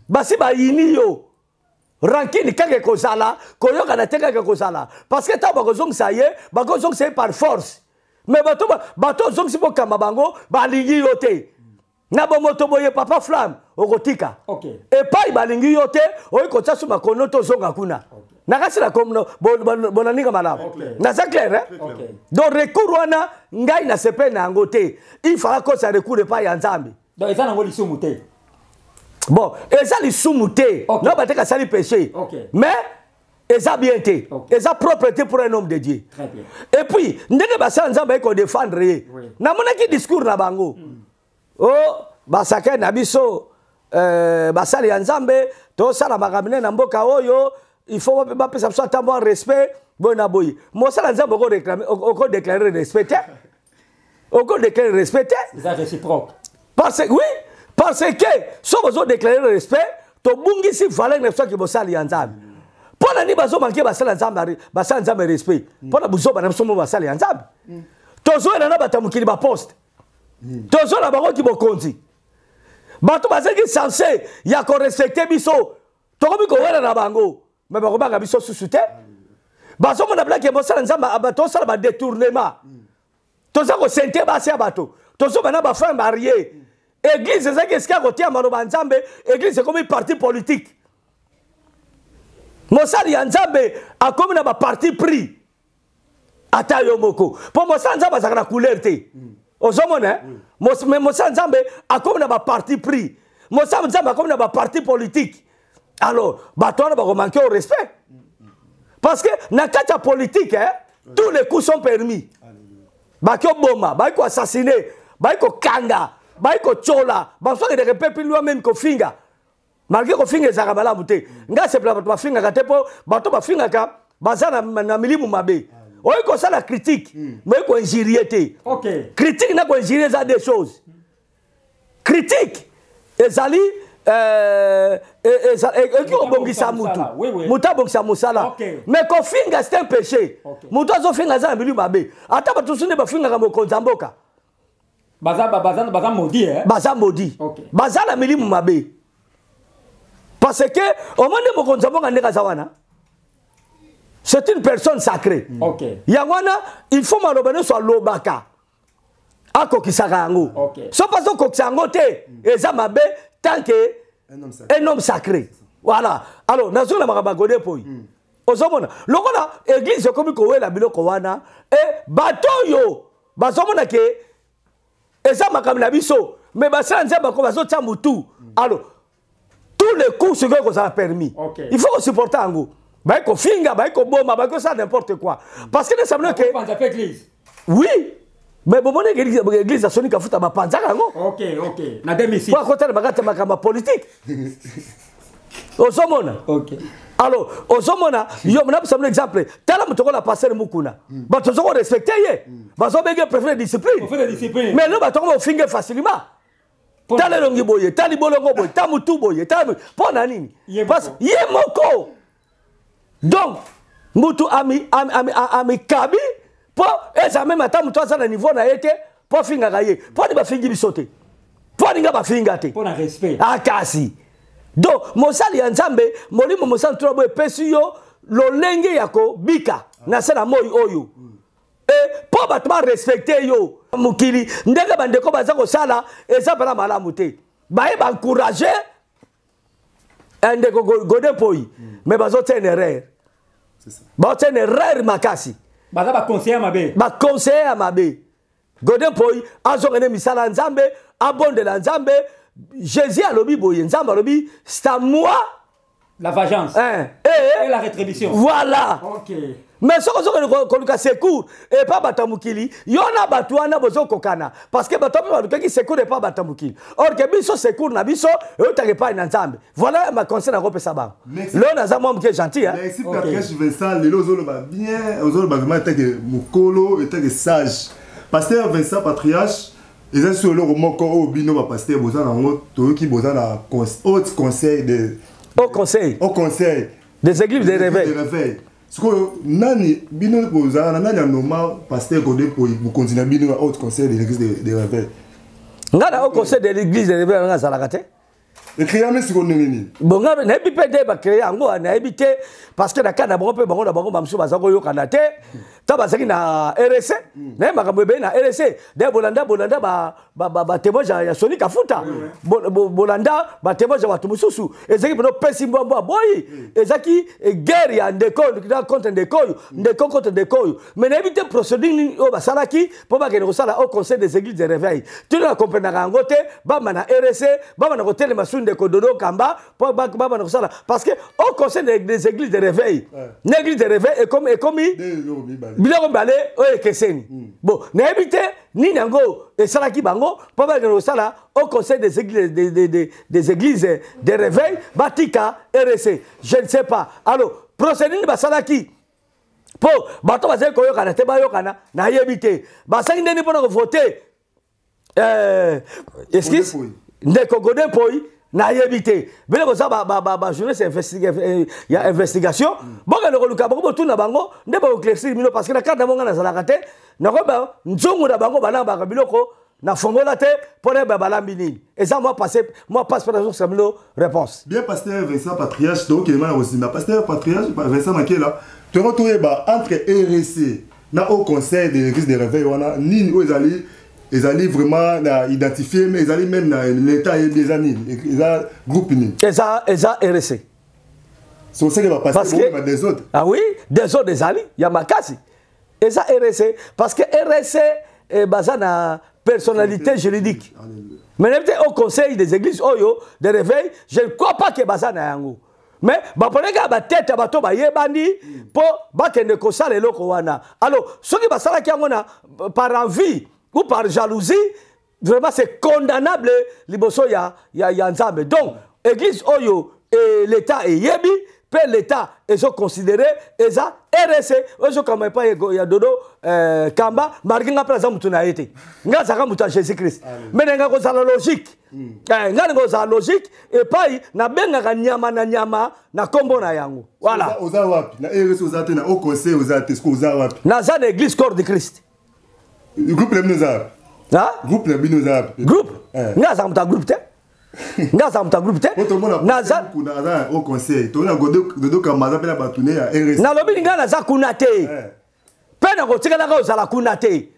basi bayini yo, rancune kaka ekozala, koyokana te kaka ekozala, parce que ntango bakozongisa ye, bakozongisa ye par force. Mais bato ozongisi bokamba bango balingi yo te na bomoto boye, papa Flamme, okotika. Epai balingi yo te, oyi kotia su makono, tozonga kuna. Nakasi na bonaninga malamu. Naza clair, eh? Okay. Donc recours wana, ngai nasepeli na yango te. Il fallait kosa recours epai ya Nzambe. Donc eza nango lisumu te? Bon, eza lisumu te. Na bateka asali péché. Mais eza bien te. Eza propre te pour un homme de Dieu. Très bien. Et puis ndenge basala Nzambe aye kodefendre ye, namonaki discours na bango. O basake na biso, basali ya Nzambe, tosala makambo nde na mboka oyo, il faut bapesa biso ata mwa respect boye na boye. Mosala Nzambe okodéclare respect te, okodéclare respect te. Eza réciproque. Parce oui, parce que soki ozodéclare respect, tobungisi valeur na biso yaki bosali ya Nzambe. Mpo na nini bazomanke basala Nzambe, basala Nzambe respect? Mpo na buzoba na biso mo basali ya Nzambe, tozoyela na bato ya mokili baposte, tozola bango ki bokonzi. Bato bazalaki censé ya korespecte biso, tokomi kowela na bango, me bakobanga biso susu te. Bazomona bilaki bosala Nzambe, tosala badétournement, toza kosente basi ya bato, tozoba na bafemme mariée. Église ezalaki esika ya kotia maloba ya Nzambe, église ekomi parti politique. Mosali ya Nzambe akomi na baparti pris. Ata yo moko, mpo mosali Nzambe azalaka na couleur te, ozomona. Mais mosali Nzambe akomi na baparti pris, mosali Nzambe akomi na baparti politique. Alors bato wana bakomanke au respect, parce que na kati ya politique, hein, tous les coups sont permis. Baki oboma, baki koassassine, baki kokanga, baki kotyola, bazokendeke mpe plus loin, même kofinga. Malgré kofinga ezalaka malamu te, ngai sepela bato bafingaka te, mpo bato bafingaka baza na milimu mabe. Oyi kosala critique, mais oyi koinjurie te. Critique na koinjurie eza deux choses. Critique ezali ekoki kobongisa mutu, motu abongisa mosala. Mais kofinga, c'est un péché. Motu azofinga aza na milimu mabe. Ata bato mosusu nde bafingaka mokonzi ya mboka. Baza maudit, eh? Baza maudit. Baza na milimu mabe, parce que omoni mokonzi ya mboka ndenge aza wana, c'est une personne sacrée. Yango wana il faut maloba nyonso alobaka akokisaka yango. So mpo azokokisa yango te, eza mabe tant que un homme sacré. Un homme sacré, voilà. Alors nazonga makambo ya Gode Poi. Ozomona lokola église ekomi kowela biloko wana, e bato oyo bazomona ke eza makambo na biso, mais basala Nzambe bako bazotia motu. Alors tous les coups sikoyo kozala permis. Il faut kosupporter yango. Baye kofinga, baye koboma, baye kosala n'importe quoi, parce que nesabino ke Panza pe église. Oui, mais bomoni église ya Soni Kafuta, bapanzaka yango. Ok, na 2006. Po akotala bakati makambo ya politique, ozomona. Alors ozomona yo, napesa bino exemple. Tala moto okola pasteur Mukuna, bato ozo korespecte ye, bazobenge préfet de discipline. Préfet de discipline. Mais lelo bato yango baofinge facilement. Tala elongi boye, tala libolongo boye, ta mutu boye, tala mpo na nini? Ye moko. Parce ye moko. Donc mutu amikabi mpo eza meme ata moto aza na niveau na ye te mpo afingaka ye. Mpo ani bafingi biso te? Mpo aninga bafinga te? Mpo na respect. Akasi donc mosali ya Nzambe, molimo mosantu tuna boye epesi yo lolenge ya kobika na se na moi oyo e mpo bato barespecte yo. Mokili ndenge bandeko baza kosala eza mpena malamu te. Baye baencourage ndeko Gode Poi, mais bazotia une erreur. C'est ça. Bazotia une erreur makasi. Baza baconseiller mabe. Baconseiller ya mabe. Gode Poi azongende misala ya Nzambe, abondela Nzambe. Jésus alobi boye, Nzambe alobi: c'est à moi la vengeance hein, et la rétribution. Voilà. Mais soki ozokende koluka secours epa bato ya mokili, yo na bato wana bozokokana, parce que bato mpe balukaki secours epa bato ya mokili, or ke biso secours na biso eutaka epai na Nzambe. Voilà ma conseil nakopesa bango. Merci. Leo naza mwa moke gentil, hein? Merci. Ok. Patrice Vincent, lelo ozoloba bien, ozoloba vraiment etake mokolo, etake sage. Pasteur Vincent Patriarche. Eza so eloko moko oyo bino bapasteur boza nango, toyoki boza na haute conseil de Haut conseil. Haut conseil des églises de réveil. De réveil. Sikoyo nani bino bozala na nani anoma pasteur Godé Mpoyi mokonzi na bino ya haute conseil de l'église de réveil? Nga na haut conseil de l'église de réveil nga azalaka te. Ecréami sikoyo ndenge nini? Bon, nga nayebi mpe nde bacréé yango, nayebi te, parce que na kati na bango mpe, bango na bango bamosusu baza koyokana te. Ta bazalaki na RC, naye makambo ebele na RC. Daye bolanda batémoignage ya Soni Kafuta, bolanda batémoignage ya bato mosusu, ezalaki mpena opesi mbwambwa boyi, ezalaki guerre ya ndeko contre ndeko oyo, ndeko contre ndeko oyo. Mais nayebi te procédure nini oyo basalaki mpo bakende kosala au conseil des églises de réveil. Tino na komprenaka yango te. Bama na RC bama na kotelema su ndeko Dodo Kamba mpo bama na kosala, parce que au conseil des églises de réveil na église de réveil ekomi biloko mibale oyo ekeseni. Bon, nayebi te nini yango esalaki bango mpo bakende kosala au conseil des églises de réveil, batika RC, je ne sais pas. Alors procédure nini basalaki mpo bato bazali koyokana te, bayokana, nayebi te. Basangi ndeni mpona kovote excuse ndeko Godé Mpoyi, nayebi te. Bele boza bajournaliste ya investigation, bokende koluka bango, botuna bango nde bakoéclaircir bino, parce que na karte na bango nga nazalaka te. Nakoyeba nzungu na bango balambaka biloko na fongola te mpo nayeba balambi nini. Eza mwa passé, mwa passe mpo nazokisa bino réponse. Bien, pasteur Vincent Patriarche, tokokende na kosimba pasteur Patriarche Vincent Makela. Toko toyeba entre RC na haut conseil de l'église de réveil wana, nini oyo ezali vraiment na identifié, mais ezali même na l'état yebi eza nini, eza groupe nini? Eza RC. C'est ça que va passer des autres. Ah oui, des autres ezali ya makasi. Eza RC parce que RC baza na personnalité juridique. Mais au conseil des églises oyo de réveil, je ne crois pas que baza na yango. Mais baponeka batete ya bato bayebani mpo bakende kosala eloko wana. Alors soki basalaki yango na par envie ou par jalousie, vraiment c'est condamnable liboso ya Nzambe. Donc église oyo l'état eyebi mpe l'état ezoconsidéré eza RC. Ozokamba epai ya Dodo Kamba, marke nga mpe aza motu na ye te. Nga azalaka motu ya Jésus Christ, mais nenga kozala logique. Nga ninga kozala logique epai nabengaka nyama na nyama na nkombo na yango. Voilà. Oza wapi? Na RC oza te, na haut conseil oza te, soki oza wapi? Naza na église Corps de Christ. Groupe na bino oza wapi? Groupe na bino oza wapi? Groupe? Nga azalaka moto ya groupe te, nga azalaka moto ya groupe te. Naza aza na haut conseil, tomona Dodo Kamba aza mpe na bato ne ya RC. Nalobi nga naza kuna te mpe nakotikalaka kozala kuna te,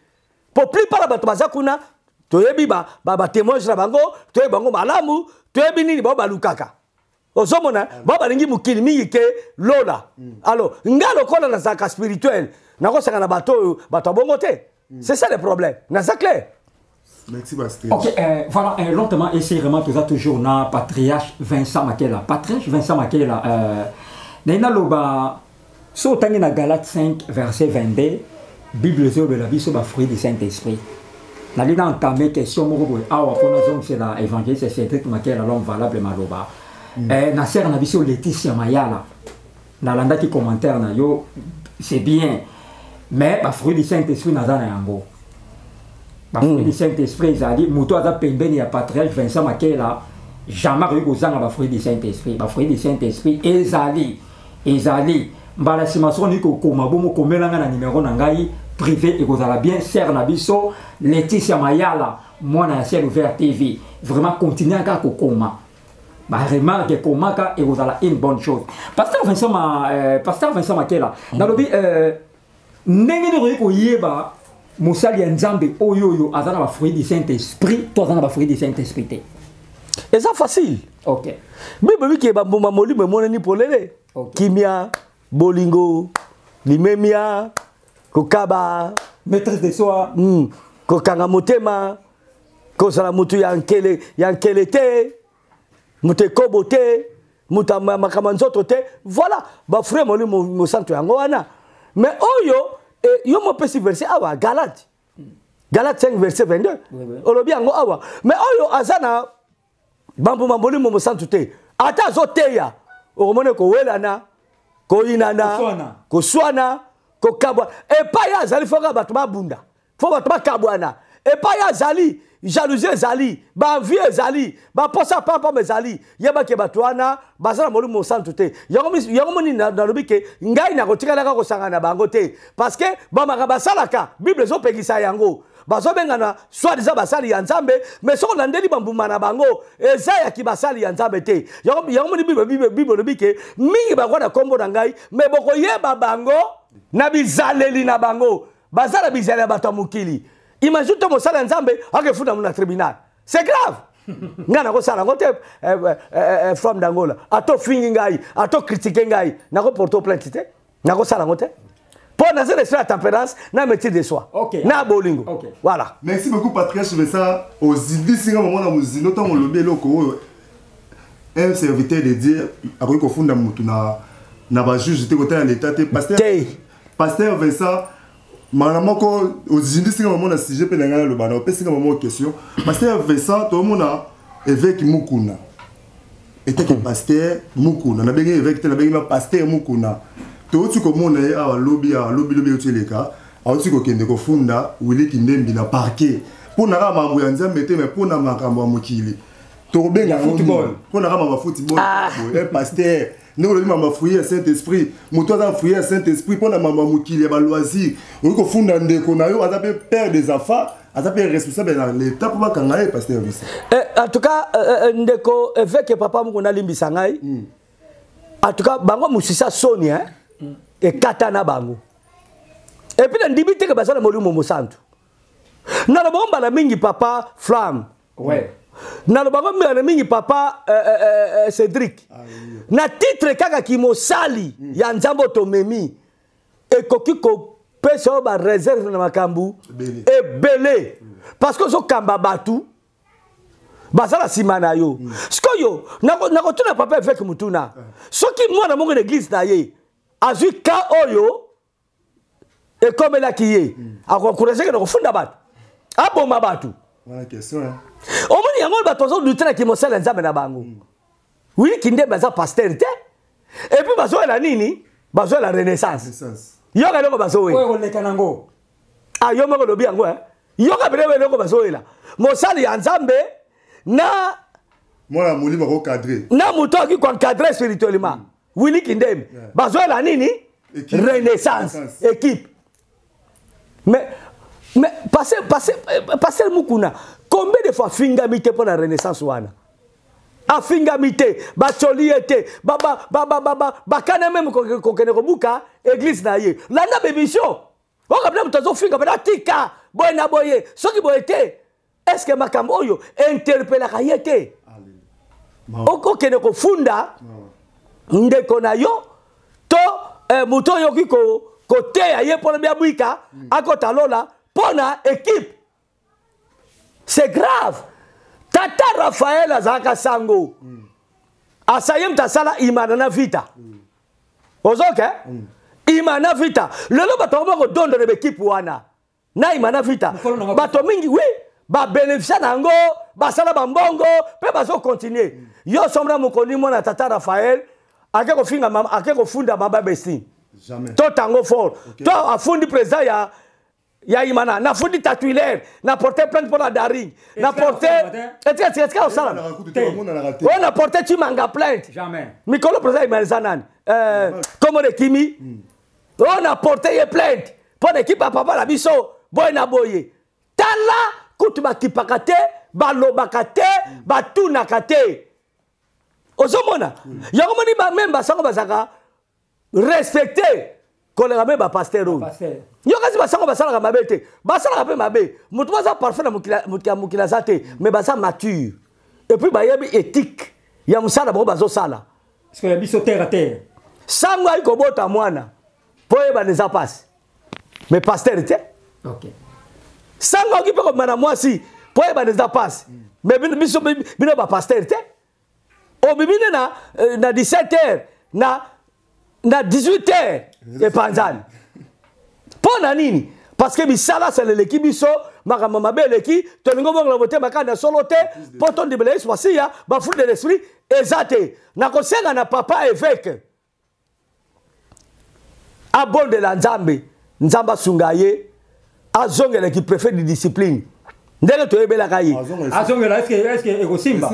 po plupart ya bato baza kuna toyebi batémoignage na bango, toyebi bango malamu, toyebi nini bao balukaka. Ozomona bao balingi mokili mingi ke lola. Alors nga lokola nazalaka spirituel, nakosanga na bato oyo bato ya bongo te. C'est ça le problème, naza clair. Merci, Bastien. Ok, voilà, lentement et sérieusement, tout ça toujours na patriarche Vincent Makela. Patriarche Vincent Makela, naina loba, so tangi na Galates 5, verset 22, Bible ezolobela biso ba fruit du Saint-Esprit. Nali na entamé question moko boye awa mpona zongisela évangéliste Cédric Makela, l'homme valable, maloba. Na sere na biso Laetitia Mayala, nalandaki commentaire na yo, c'est bien, mais ba fruit du Saint-Esprit naza na yango. Bafruit du Saint-Esprit ezali, moto aza pembeni ya patriarche Vincent Makela jamais akoki kozanga bafruit du Saint-Esprit. Bafruit du Saint-Esprit ezali mbala nsima soki olingi kokoma bongo, komelanga na numero na ngai privé, ekozala bien. Sere na biso Laetitia Mayala, mwana ya Ciel Ouvert TV, vraiment continue kaka kokoma baremarque, ekomaka, ekozala une bonne chose. Pasteur Vincent Makela, nalobi ndenge nini okoki koyeba mosali ya Nzambe oyo aza na bafruit du Saint-Esprit to aza na bafruit du Saint-Esprit te? Eza facile. Bible biki bambuma molimo emonani polele. Kimia, bolingo, limemia, kokaba, maîtrise de soi, kokanga motema, kozala motu ya nkele te, moto ekobo te, moto ya makambo ya nzoto te. Voilà bafruit molimo mosantu yango wana. Mais oyo yo mopesi verset awa, Galate 5 verset 22. Olobi yango awa. Mais oyo aza na bambuma molimo mosantu te, ata azoteya, okomona kowelana, koyinana, Koswana. Koswana, kokabwa. Epai azali, foka bato babunda, fo bato bakabwana. Epai azali, jalousie ezali, baenvie ezali, baposa pampam ezali. Yebake bato wana baza na Molimo Mosantu te. Yango moni nalobi ke ngai nakotikalaka kosangana na bango te, parce que bamaka basalaka, Bible ezopekisa yango. Bazobengana soit disant basali ya Nzambe, mais soki olandeli bambuma na bango eza ya kibasali ya Nzambe te. Yango moni Bible elobi ke mingi bango na kombo na ngai, mais bokoyeba bango na bizaleli na bango. Baza na bizaleli ya bato ya mokili. Imagine to mosala ya Nzambe akefunda na tribunal, c'est grave. Ngai nakosala yango te. Femme d'Angola, ato fingi ngai, ato critique ngai, nakoporte plainte te, nakosala yango te. Mpo naza na esprit ya tempérance na maîtrise de soi na bolingo. Voilà. Merci beaucoup, Patrice Vincent. Ozindisi nga mama na mozindo ntango olobi eloko oyo: un serviteur de Dieu akoki kofunda motu na bajuge te, kotala leta te. Pasteur te. Pasteur Vincent, mbala moko ozindisi nga mama na sujet mpe na ngai naloba na opesi nga mama question. Pasteur Vincent, toomona évêque Mukuna etake pasteur Mukuna, nabengi évêque te, nabengi ma pasteur Mukuna. Touti komona ye awa lobi, awa lobi lobi euti eleka, auti kokende kofunda Willy Kindembi na parquet mpo na kaka makambo ya Nzambe te, mais mpo na makambo ya mokili, tokobenga yango football. Mpo na kaka makambo ya football. Un pasteur, ndenge olobi makambo ya fruit ya Saint Esprit, moto aza fruit ya Saint Esprit, mpo na makambo ya mokili ya baloisir, okoki kofunda ndeko na yo aza mpe père des enfants, aza mpe responsable na l'état, mpo bakanga ye? Pasteur Vincent. En tout cas, ndeko évêque papa moko, nalimbisa ngai. En tout cas, bango mosisa soni, hein? Ekata na bango. Et puis nandimi te ke baza na Molimo Mosantu. Nalobango mbala mingi, papa Flamme. Nalobako mbala mingi, papa Cédric. Ah, oui. Na titre kaka kimosali ya Nzambe oyo tomemi ekoki kopesa oyo bareserve na makambo Ebele. Ebele, parce que ozokamba bato baza na nsima na yo. Sikoyo nakotuna papa évêque mutuna: soki mwana moko na église na ye azwi ka oyo ekomelaki ye, akoencourage ke na kofunda bato, aboma bato? Wana question, hein? Omoni yango, bato bazodute na kimosala ya Nzambe na bango. Willy Kindembe aza pasteur te. Et puis bazoyela nini? Bazoyela renaissance. Renaissance. Yoka eloko bazowela. Oyo koleka nango. Ah, yo moko olobi yango, eh? Yoka pene eloko bazowela: mosali ya Nzambe na mwana molimo akocadre. Na moto akoki koencadre spirituellement Willy Kindembe. Bazoyela nini? Équipe. Renaissance. Renaissance. Équipe. Mais pasteur Mukuna, combien de fois afingami te mpo na renaissance wana? Afingami te, batioli ye te, bakana meme kokende kobuka église na ye. Landa bémission okabila, moto azofinga mpena: tika boye na boye, soki boye te. Est ce que makambo oyo interpelaka ye te? Okokende kofunda ndeko na yo to moto oyo okoki koteya ye mpona biabwika akota lola mpo na équipe, c'est grave. Tata Raphaël azalaka sango, asa ye moto asala Imana na Vita. Ozoke Imana Vita, lelo bato bakoma kodondona baekipe wana na Imana Vita. Mokolo nango. Bato mingi wi babénéficia na yango, basala bambongo mpe bazokontinue. Yo sombra mokoni, mwana tata Raphaël ake kofinga mama, ake kofunda mama Bestin? Jamais. To tango fort to afundi président ya Imana, nafundi tatuilaire, na porte plainte mpo na daring, na porte etika osala. Bamonanaka kutu te, bamonanaka te. Oyo na porte Chimanga plainte. Jamais. Mikolo président Imana eza nani? Komona ekimi oyo na porte ye plainte mpo na ekipe ya papa na biso boye na boye. Tala kutu bakipaka te, balobaka te, batunaka te. Ozomona yango, moni bameme basango bazalaka respecte koleka me bapasteur oyo. Pasteur. Yo kasi basango basalaka mabe te, basalaka mpe mabe. Moto baza parfait na mokili ya mokili aza te, mais baza mature et puis bayebi éthique ya mosala bango bazosala. Parce que ya biso terre à terre. Sango ayi kobota mwana mpo oyebana eza mpasi, mais pasteur te. Sango akoki mpe kobima na mwasi mpo oyebana eza mpasi, mais biso bino bapasteur te. Obimi nde na 17 heures, na 18 heures epanzani. Mpo na nini? Parce que misala sala eleki biso, makambo mabe eleki. Tolingi obongola motema kaka na solo te mpo tondimela Yesu Masiya. Bafruit de l'esprit eza te. Nakosenga na papa évêque abondela Nzambe, Nzambe asunga ye, azongelaki préfet de discipline. Ndenge toyebelaka ye. Azongela, est-ce ekosimba?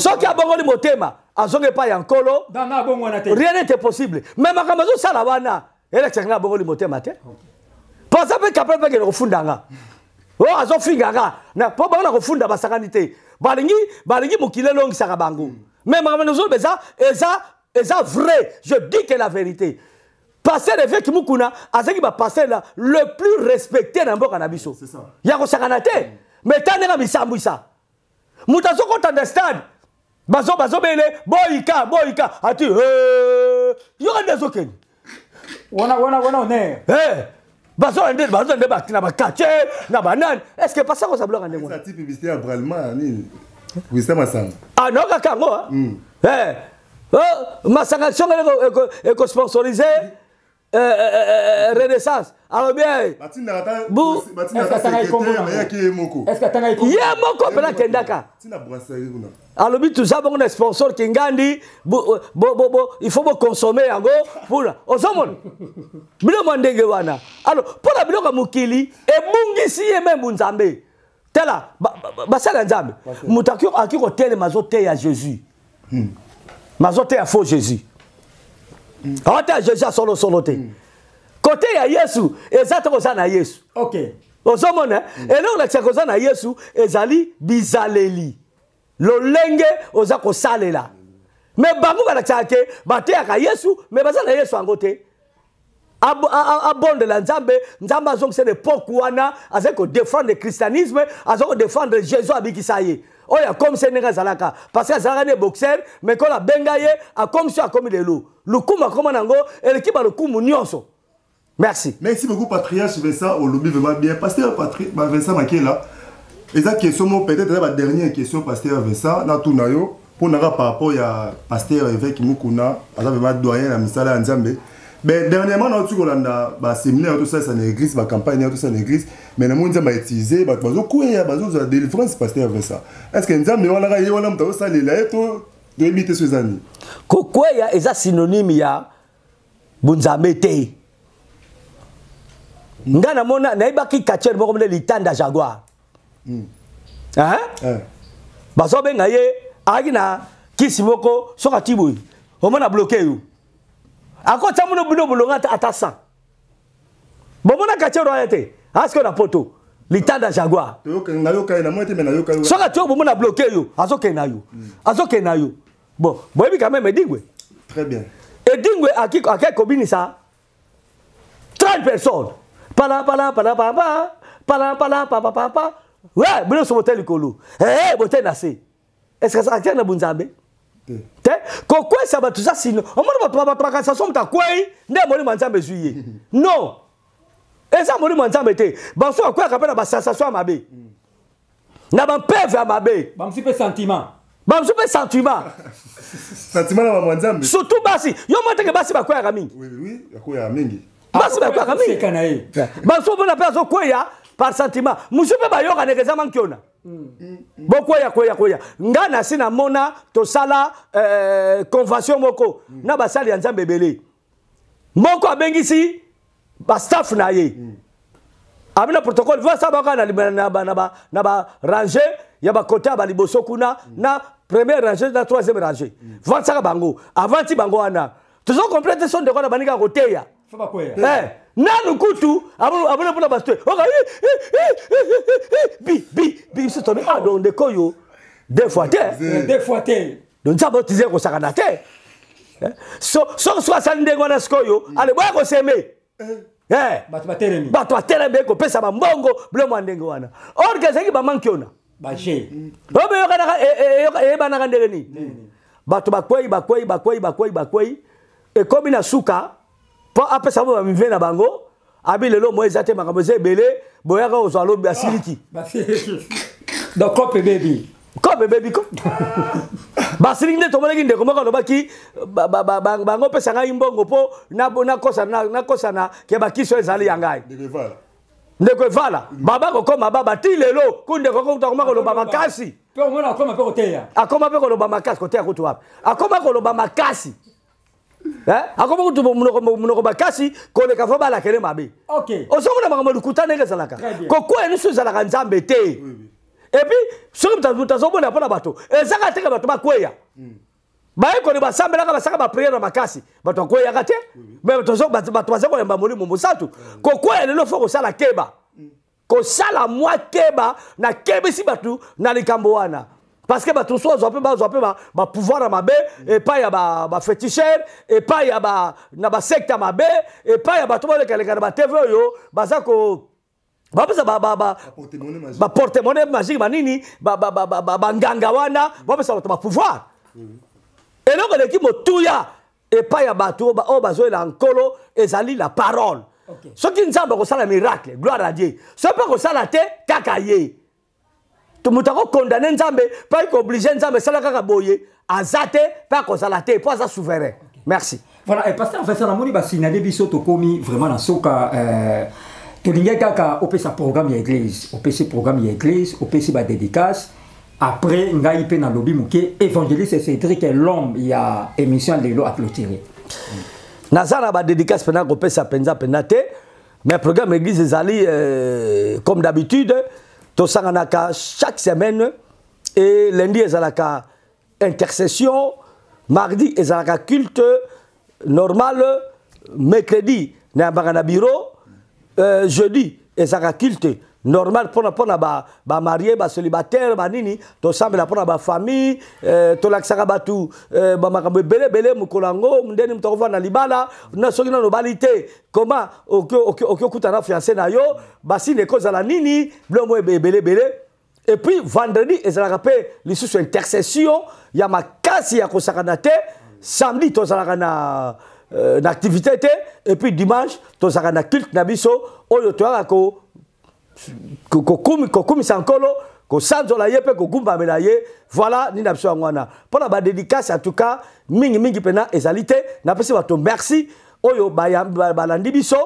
Soki abongoli motema, azonga epai ya Nkolo, rien n'est possible. Mais makambo azosala wana elakisaka nga abongoli motema te. Po aza mpe capable mpe akende kofunda nga. Oyo azofinga nga mpo bango na kofunda basakani te, balingi mokili elongisaka bango. Mais makambo nazoloba eza vrai, je dis que la vérité. Pasteur évêque Mukuna azalaki bapasteur la le plus respecté na mboka na biso ya kosakana te. Mais ta ndenge misambwisa, moto azokota na stade, bazobele boyika boyika, ati yoka nde azokende. Wana honneur. Bazola nde bazola nde na baquartier na banani. Est ce que pasa koza biloko ndenge wana? Publicité ya Bralima nini, publicité masanga. Ah, naokaka yango masanga songele ekosponsorize Renaissance, alobi ye moko mpena akendaka, alobi toza bongo na sponsor Kingandi, il faut boconsommer yango mpona ozomona biloko mwa ndenge wana. Alors, mpona biloko ya mokili ebungisi ye même Nzambe. Tala basala Nzambe, moto aki kotelema, azoteya Jésus, mazoteya faux Jésus, aoteya Jésus asolosolo te. Kote ya Yesu eza te koza na Yesu. Ozomona, eloko lakisaka koza na Yesu ezali bizaleli, lolenge oza kosalela. Mais bango balakisaka ke bateyaka Yesu, mais baza na Yesu yango te. Abondela Nzambe, Nzambe azongisa l'époque wana azali kodéfendre christianisme, azali kodéfendre Jésus abikisa ye. Oyo akomisi ndenge azalaka, parce que azalaka ne boxer, mais kola abenga ye, akomisi oyo akomi lelo. Lokumu akoma nango eleki balokumu nyonso. Merci. Merci beaucoup, patriarche Vincent. Olobi vraiment bien, pasteur Patrick Vincent Makela. Eza question moko, peut-être eza dernière question. Pasteur Vincent, natuna yo mpo naka par rapport ya pasteur évêque Mukuna, aza vraiment doyen na misala ya Nzambe. Mais dernièrement nauti kolanda baséminaire tosalisa na église, bacampagne oyo tosala na église, mais namoni Nzambe autiliser bato, bazokweya, bazozwa délivrance. Pasteur Vincent, est ce que Nzambe wana kaka ye wana moto azosalela ye to toyebi te so eza nini? Kokweya eza synonyme ya bonzambe te. Nga namona, nayebaki catcheur moko mone Litanda Jaguar. Hein? Bazobenga ye, ayaki na kisi moko, soki ati boye, omona bloqué yo, akotya mono bino bolonga ata 100. Bomona catcheur wana te aske na poto, Litanda Jaguar? Nayoka ye, namoni te, mais nayoka ye. Soki ati oyo, bomona bloqué yo, azokende na yo, azokende na yo. Bon, boyebi quand même Edingwe. Très bien. Edingwe aki kobinisa 30 personnes, pala pala pala papa, pala pala papa papa. Ouais, bino so bote likolo, eh bote na se. Est ce que atia na bunzambe te? Kokwesa bato za sino omona bato bakanisa so moto akwei nde molimo ya Nzambe ezwi ye. Non, eza molimo ya Nzambe te. Baso akweyaka mpe na basensation ya mabe, na bampeve ya mabe. Bamosusu mpe sentiment. Bamosusu mpe sentiment. Sentiment na bamwa Nzambe. Surtout basi. Yo mwa teke basi bakweyaka mingi. Oui, akweyaka mingi. Basi bakweyaka mingi. Seka na ye. Bamosusu mpona mpe azokweya par sentiment, mosusu mpe bayokanaka, eza mankiona bokweya kweya kweya. Nga na si namona tosala convention moko na basali ya Nzambe ebele. Moko abengisi bastaff na ye, abi na protocole vasa baka na ba rangée ya bakote ya baliboso kuna, na première rangée, na troisième rangée. Vandisaka bango, avanti bango wana, tozo comprendre te. So ndeko na bandika koteya. Fo bakweya. Nanu kutu abona mpona bato te, oka bi bi bi. Biso tobi: ah, donc ndeko oyo deux fois te. Deux fois te. Donc Nzambe otize kosakana te. So asali ndenge wana sikoyo, ale boya koseme. Bato batelemi. Bato batelemi, kopesa bambongo, biloko mwa ndenge wana. Or que ezalaki bamanki ona. Baje. Oyo beyokanaka, eyebanaka ndenge nini. Bato bakwei, bakwei, bakwei, bakwei, bakwei, ekomi na suka mpo apesa bo bamive na bango. Abi lelo mo eza te, makambo eza ebele, boyaka kozwa lobi. Asiliki. Donc kope bebi. Kope bebi ko basiliki nde. Tomonaki ndeko moko alobaki bango pesa ngai mbongo mpo nakosana ke bakisi oyo ezali ya ngai. Ndeko Evala baba kokoma baba ti lelo ku ndeko akoma koloba makasi. Mpe omona akoma mpe koteya. Akoma mpe koloba makasi. Koteya kutu wapi? Akoma koloba makasi. Akomi kutu monoko makasi koleka fo balakele mabe. Ozomona makambo lokuta ndenge ezalaka. Kokwea nyonso ezalaka Nzambe te. Et puis soki moto azobona mpo na bato, ezaka teke bato bakweya. Bayekoli basambelaka, basaka baprière na makasi, bato bakweyaka te. Mais bato baza koyamba Molimo Mosantu. Kokweya lelo, fo kosala keba, kosala mwa keba. Nakebisi bato na likambo wana, parce que bato mosusu bazwa mpe, bazwa mpe bapouvoir ya mabe epai ya baféticheur, epai ya na basecte ya mabe, epai ya bato balekaleka na baTV oyo baza ko bapesa baporte-monnaie magique, banini, banganga wana bapesa bato bapouvoir. Eloko eleki motuya epai ya bato oyo bazoyela Nkolo ezali la parole. Soki Nzambe akosala miracle, gloire à Dieu. Soki mpe akosala te, kaka ye. Moto akokondane Nzambe mpo akooblige Nzambe esala kaka boye, aza te mpe akozala te, mpo aza souverain. Merci. Voilà, et pasteur Vincent, namoni basignale biso tokomi vraiment na soka. Tolingi kaka opesa programme ya église, opesi programme ya église, opesi badédicace. Après ngai mpe nalobi moke, évangéliste Cédric, l'homme ya émission lelo aclôturé. Naza na badédicace mpena kopesa mpenza mpenza te, mais programme église ezali comme d'habitude, tosanganaka chaque semaine et lundi ezalaka intercession, mardi ezalaka culte normal, mercredi nayambaka na bureau, jeudi ezalaka culte normal mpona bamariés, ba bacélibataire, banini, tosambela mpona bafamille, tolakisaka bato bamakambo ebele ebele mokolo yango, ndeni moto akovanda na libala na soki nano obali te, comment okoki okuta na fiancé na yo, basine ekozala nini, biloko ebele ebele. Et puis vendredi ezalaka mpe lisusu intercession ya makasi ya kosakana te. Samedi tozalaka na activité te, et puis dimanche tozalaka na culte na biso oyo toyaka kokumisa Nkolo, kosanzola ye mpe kogumbamela ye. Voilà nini na biso yango wana. Mpo na badédicace, en tout cas mingimingi mpena ezali te. Napesi bato merci oyo balandi biso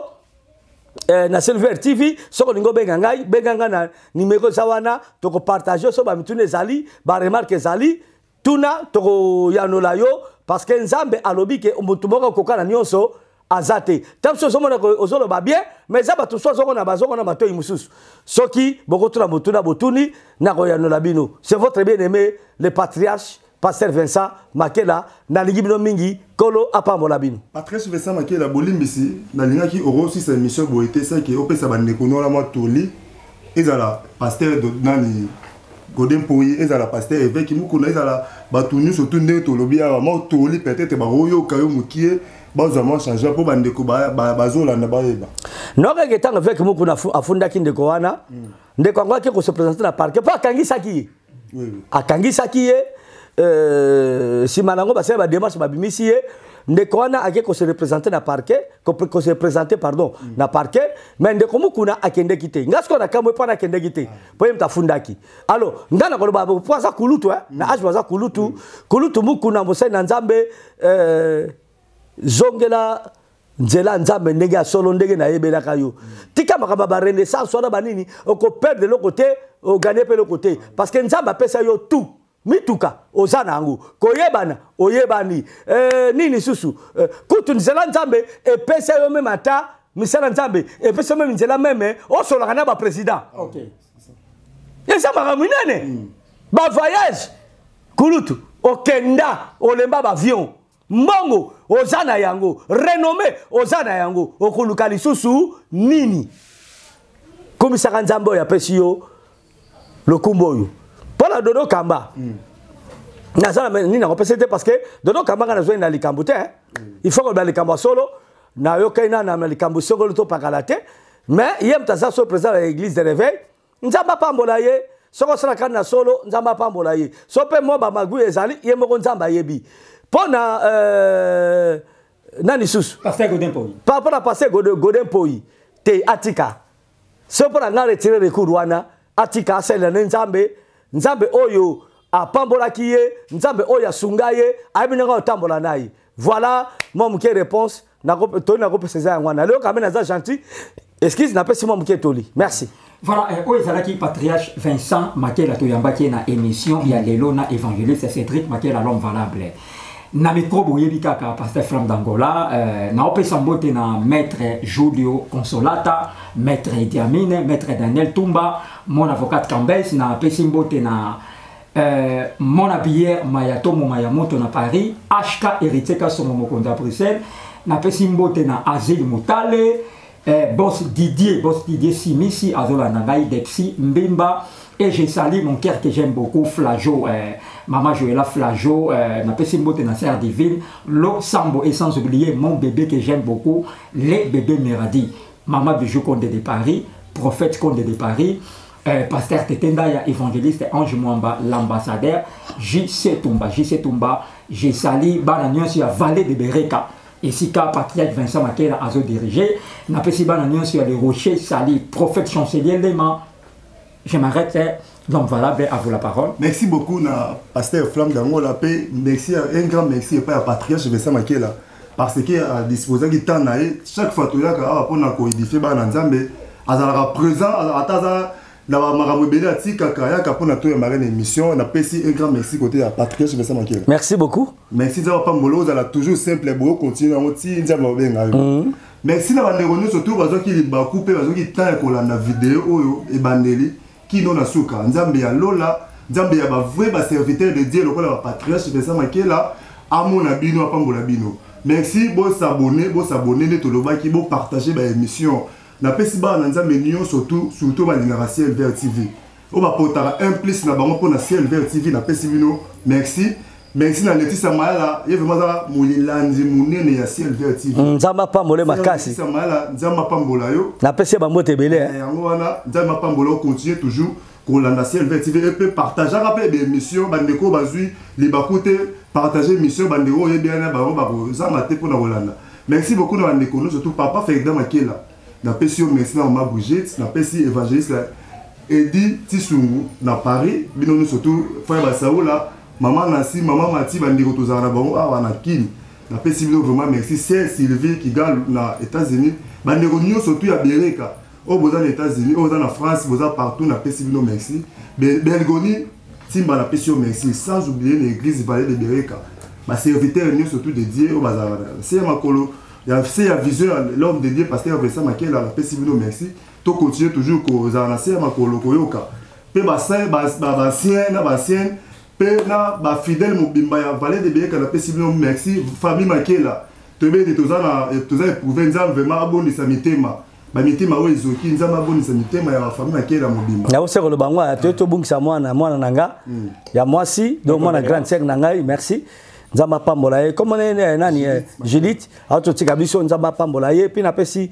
na Silver TV. Soki olingi obenga ngai, benga ngai na nimero eza wana, tokopartage. So bamituna ezali, baremarque ezali, tuna, tokoyanola yo, parce que Nzambe alobi ke motu moko akoka na nyonso aza te. Ta mosusu ozomona ozoloba bien, mais eza bato mosusu azomona, bazomona matoi mosusu. Soki bokotuna motuna, botuni, nakoyanola bino. C'est votre bien aimé, le patriarche pasteur Vincent Makela. Nalingi bino mingi, Kolo apambola bino. Patriarche Vincent Makela, bolimbisi, nalingaki okosisa émission boye te seke opesa bandeko no wana mwa toli, ezala pasteur nani, Godin Mpoyi, ezala pasteur évêque Mukuna, ezala bato nyonso tu ndenge tolobi awa, mwa toli, peut-être bakoyoka yo mokie, bazwa mwa changement mpo bandeko bazolanda bayeba. Nokeke ntango évêque Mukuna afundaki ndeko wana, ndeko yango ake kose présenter na parquet mpo akangisaki ye. Akangisaki ye, nsima nango basali badémarche, babimisi ye. Ndeko wana ake kose représenter na parquet, kose présenter, pardon, na parquet, mais ndeko Mukuna akendeki te. Nga sikoyo nakamwe mpo akendeki te, mpo ye moto afundaki. Alors nga na koloba po aza kulutu, na age aza kulutu. Kulutu Mukuna, mosali na Nzambe, zongela nzela Nzambe ndenge ya solo, ndenge nayebelaka yo. Tika makambo ya barenaissance wana, banini, okoperdre eloko te, oganye mpe eloko te, parce que Nzambe apesa yo tout. Mituka oza na yango, koyebana oyebani, nini susu, kutu nzela Nzambe epesa yo même, ata misala Nzambe epesa yo même nzela, même osolaka na baprésident. Eza makambo minene. Bavoyage, kulutu, okenda olemba baavion. Mbongo oza na yango, renommé oza na yango, okoluka lisusu nini? Komisaka Nzambe oyo apesi yo lokumbu oyo. Mpo na Dodo Kamba, naza na nini nakopesa te, parce que Dodo Kamba, nga nazwai na likambo te. Il faut koloba likambo ya solo. Nayokai na likambo songolo to pakala te, mais ye moto aza so président ya église de réveil. Nzambe apambola ye. Soki osalaka na solo, Nzambe apambola ye. So mpe mwa bamagui ezali, ye moko Nzambe ayebi. Mpo na nani susu? Pasteur Godin Mpoyi. Mpo na pasteur Godin Mpoyi te, atika. So mpo na nga, retire recours wana, atika, asalela ne Nzambe. Nzambe oyo apambolaki ye, Nzambe oyo asunga ye, ayebi ndenge otambola na ye. Voilà mwa moke réponse toli nakopesa, eza yango wana. Lelo kambe naza gentil, excuse, napesi mwa moke toli. Merci. Voilà, oyo ezalaki patriarche Vincent Makela, toyambaki ye na émission ya lelo na évangéliste Cédric Makela, l'homme valable. Na micro boyebi kaka pasteur Flamme d'Angola, naopesa mbote na maître Julio Consolata, maître Idi Amine, maître Daniel Tumba, mon avocat Cambès, na pesi mbote na mon habilleur Mayatomo Mayamoto na Paris, HK Héritier Kasongo Mokonzi à Bruxelles, na pesi mbote na Azil Mutale, boss Didier Simisi, Azola Nangai, Depsi Mbimba, et je salue mon cœur que j'aime beaucoup, Flajo, Maman Joëlla Flajo, na pesi mbote na Sœur Divine, Lo Sambo, et sans oublier mon bébé que j'aime beaucoup, les bébés Meradi, Maman Bijou Condé de Paris, Prophète Condé de Paris, Pasteur Tetendaya, évangéliste Ange Mwamba, l'ambassadeur, JC Tumba, je salue bana nyonso ya Vallée de Bereka, esika patriarche Vincent Makela azo dirigé, na pesi bana nyonso ya Le Rocher, sali prophète chancelier Lema. Je m'arrête, donc voilà, à vous la parole. Merci beaucoup na pasteur Flamme d'Angola, merci, un grand merci et pas à patriarche Vincent Makela, parce que à disposer du temps chaque fois que pour édifier bana Nzambe, azalaka présent, ataza na makambo ebele atikaka yaka mpona toyambaka na émission. Napesi un grand merci côté ya patriarche Vincent Makela. Merci beaucoup. Merci Nzambe apambola, ozala toujours simple, boyo continue yango ti Nzambe abenga yo. Merci na bandeko nyonso surtout bazwaki libaku mpe bazwaki temps ya kolanda video oyo ebandeli kino na suka. Nzambe ya Lola, Nzambe ya ba vrai ba serviteur de Dieu lokola ba patriarche Vincent Makela amona bino apambola bino. Merci, bo s'abonner nde tolobaki, bo partager ba émission. Napesi bana Nzambe nyonso surtout balingaka Ciel Vert TV. Oyo bapotaka un plus na bango mpona Ciel Vert TV, napesi bino merci. Merci na Laetitia Mayala, ye vraiment aza molilandi monene ya Ciel Vert TV. Nzambe apambola makasi. Laetitia Mayala, Nzambe apambola yo. Napesi ba mbote ebele. Yango wana, Nzambe apambola yo, continue toujours kolanda Ciel Vert TV et pe partageaka pe ba émission, bandeko bazwi libaku te, partager émission bandeko oyebi wana bango bakozanga te mpona kolanda. Merci beaucoup na bandeko nyonso, surtout papa Ferdinand Makela. Napesi yo merci na mama Brigitte, napesi évangéliste Edi Tisungu na Paris, bino nyonso surtout frère Basaola, maman Nancy, maman Mati, bandeko tozala na bango awa na Kin. Napesi bino vraiment merci. C'est Sylvie Kigal na États-Unis, bandeko nyonso surtout ya Bereka, oyo boza na États-Unis, oyo boza na France, boza partout, napesi bino merci. Belgoni Timba, napesi yo merci, sans oublier l'église Vallée de Bereka. Ba serviteur nyonso surtout de Dieu oyo bazala na se ya makolo, ya se ya vision ya l'homme de Dieu pasteur Vincent Makela, napesi bino merci. To continuer toujours kozala na se ya makolo koyoka pe ba saint, ba, ba, ba ancien na ba ancienne, pe na ba fidèle mobimba ya Vallée de Bereka, napesi bino merci. Famille Makela, toyebi ete toza na, toza éprouvé, Nzambe vraiment abondisa mitema. Ba mitema oyo ezoki, Nzambe abondisa mitema ya ba famille Makela mobimba. Na oseko loba ngo, toye tobungisa mwana, mwana na nga, ya mwasi, donc mwana grande sœur na ngai, merci. Nzambe apambola ye. Comme nani, nani, Judith, atotika biso, Nzambe apambola ye. Puis napesi,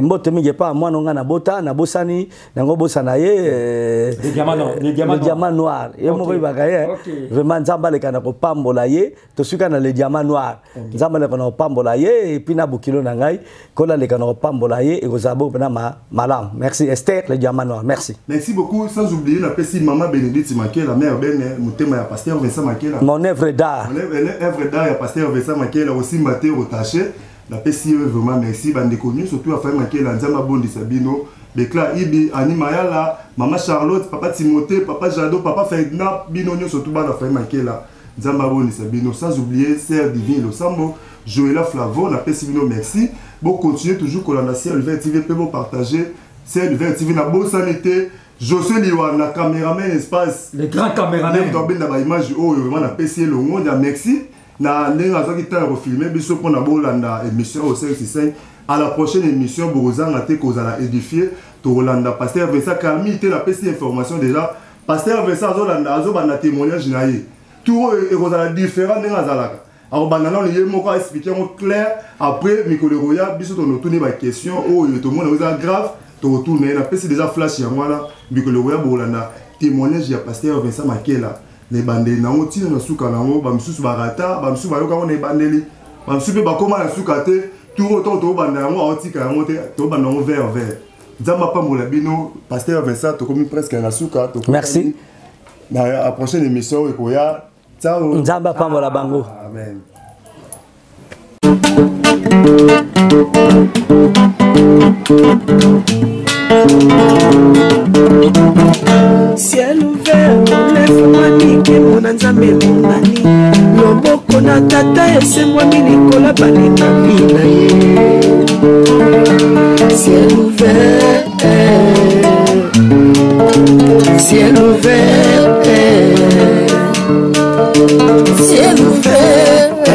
mbote mingi epa mwana nga na bota, na bosani, nango bosana ye, Le diamant noir, le diamant le diamant noir. Ye moko ibaka ye. Vraiment Nzambe aleka na kopambola ye, tosuka na le diamant noir. Nzambe aleka na kopambola ye, et puis na bokilo na ngai, kola aleka na kopambola ye, ekozala bongo mpena malamu. Merci Esther, le diamant noir. Merci. Merci beaucoup, sans oublier la pesi maman Bénédicte Makela, mère Ben, motema ya pasteur Vincent Makela. Mon œuvre d'art. Mon œuvre d'art ya pasteur Vincent Makela aussi maté rotaché. La pesi vraiment merci bande connu surtout la famille Makela, Nzambe abondisa bino. Bekla Ibi, Annie Mayala, Maman Charlotte, Papa Timothée, Papa Jado, Papa Ferdinand, bino nyonso surtout bana famille Makela. Nzambe abondisa bino, sans oublier Sœur Divine Losambo, Joëlla Flavo, la pesi bino merci. Bon continuer toujours kolanda Ciel Vert TV pe bo partager Ciel Vert TV na bosanité. Josué Liwana, caméraman espace. Le grand caméraman. Même dans ba image oyo vraiment na pesi longo ya merci. Na ndenge azwaki temps ya kofilmer biso mpona bolanda émission au 565. À la prochaine émission, bozanga te kozala édifié, tolanda pasteur Vincent Kalmi te la pesi information déjà. Pasteur Vincent azolanda azobanda témoignage na ye. Tout ekozala différent ndenge azalaka. Alors banda nano ye moko a expliquer yango clair, après mikolo ekoya biso tonotuni ba question oyo tomona eza grave, tokotuna ye. Napesi déjà flash yango wana, mikolo ekoya bolanda témoignage ya pasteur Vincent Makela. Na ebandeli nango ntina na suka nango, ba misusu barata, ba misusu bayoka yango na ebandeli, ba misusu mpe bakóma na suka te. Tour oyo ntango tobanda yango, aotika yango te, tobanda yango vert vert. Nzambe apambola bino, pasteur Vincent, tokomi presque na suka, tokomi Merci. na la prochaine émission oyo ekoya. Ciao. Nzambe apambola bango. Amen. Ciel ouvert, lève-moi, nkembo na Nzambe emonani. Loboko na na tata esembwami likolo balekami na ye. Ciel ouvert, ciel ouvert, ciel ouvert,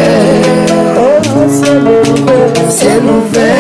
oh, ciel ouvert, ciel ouvert.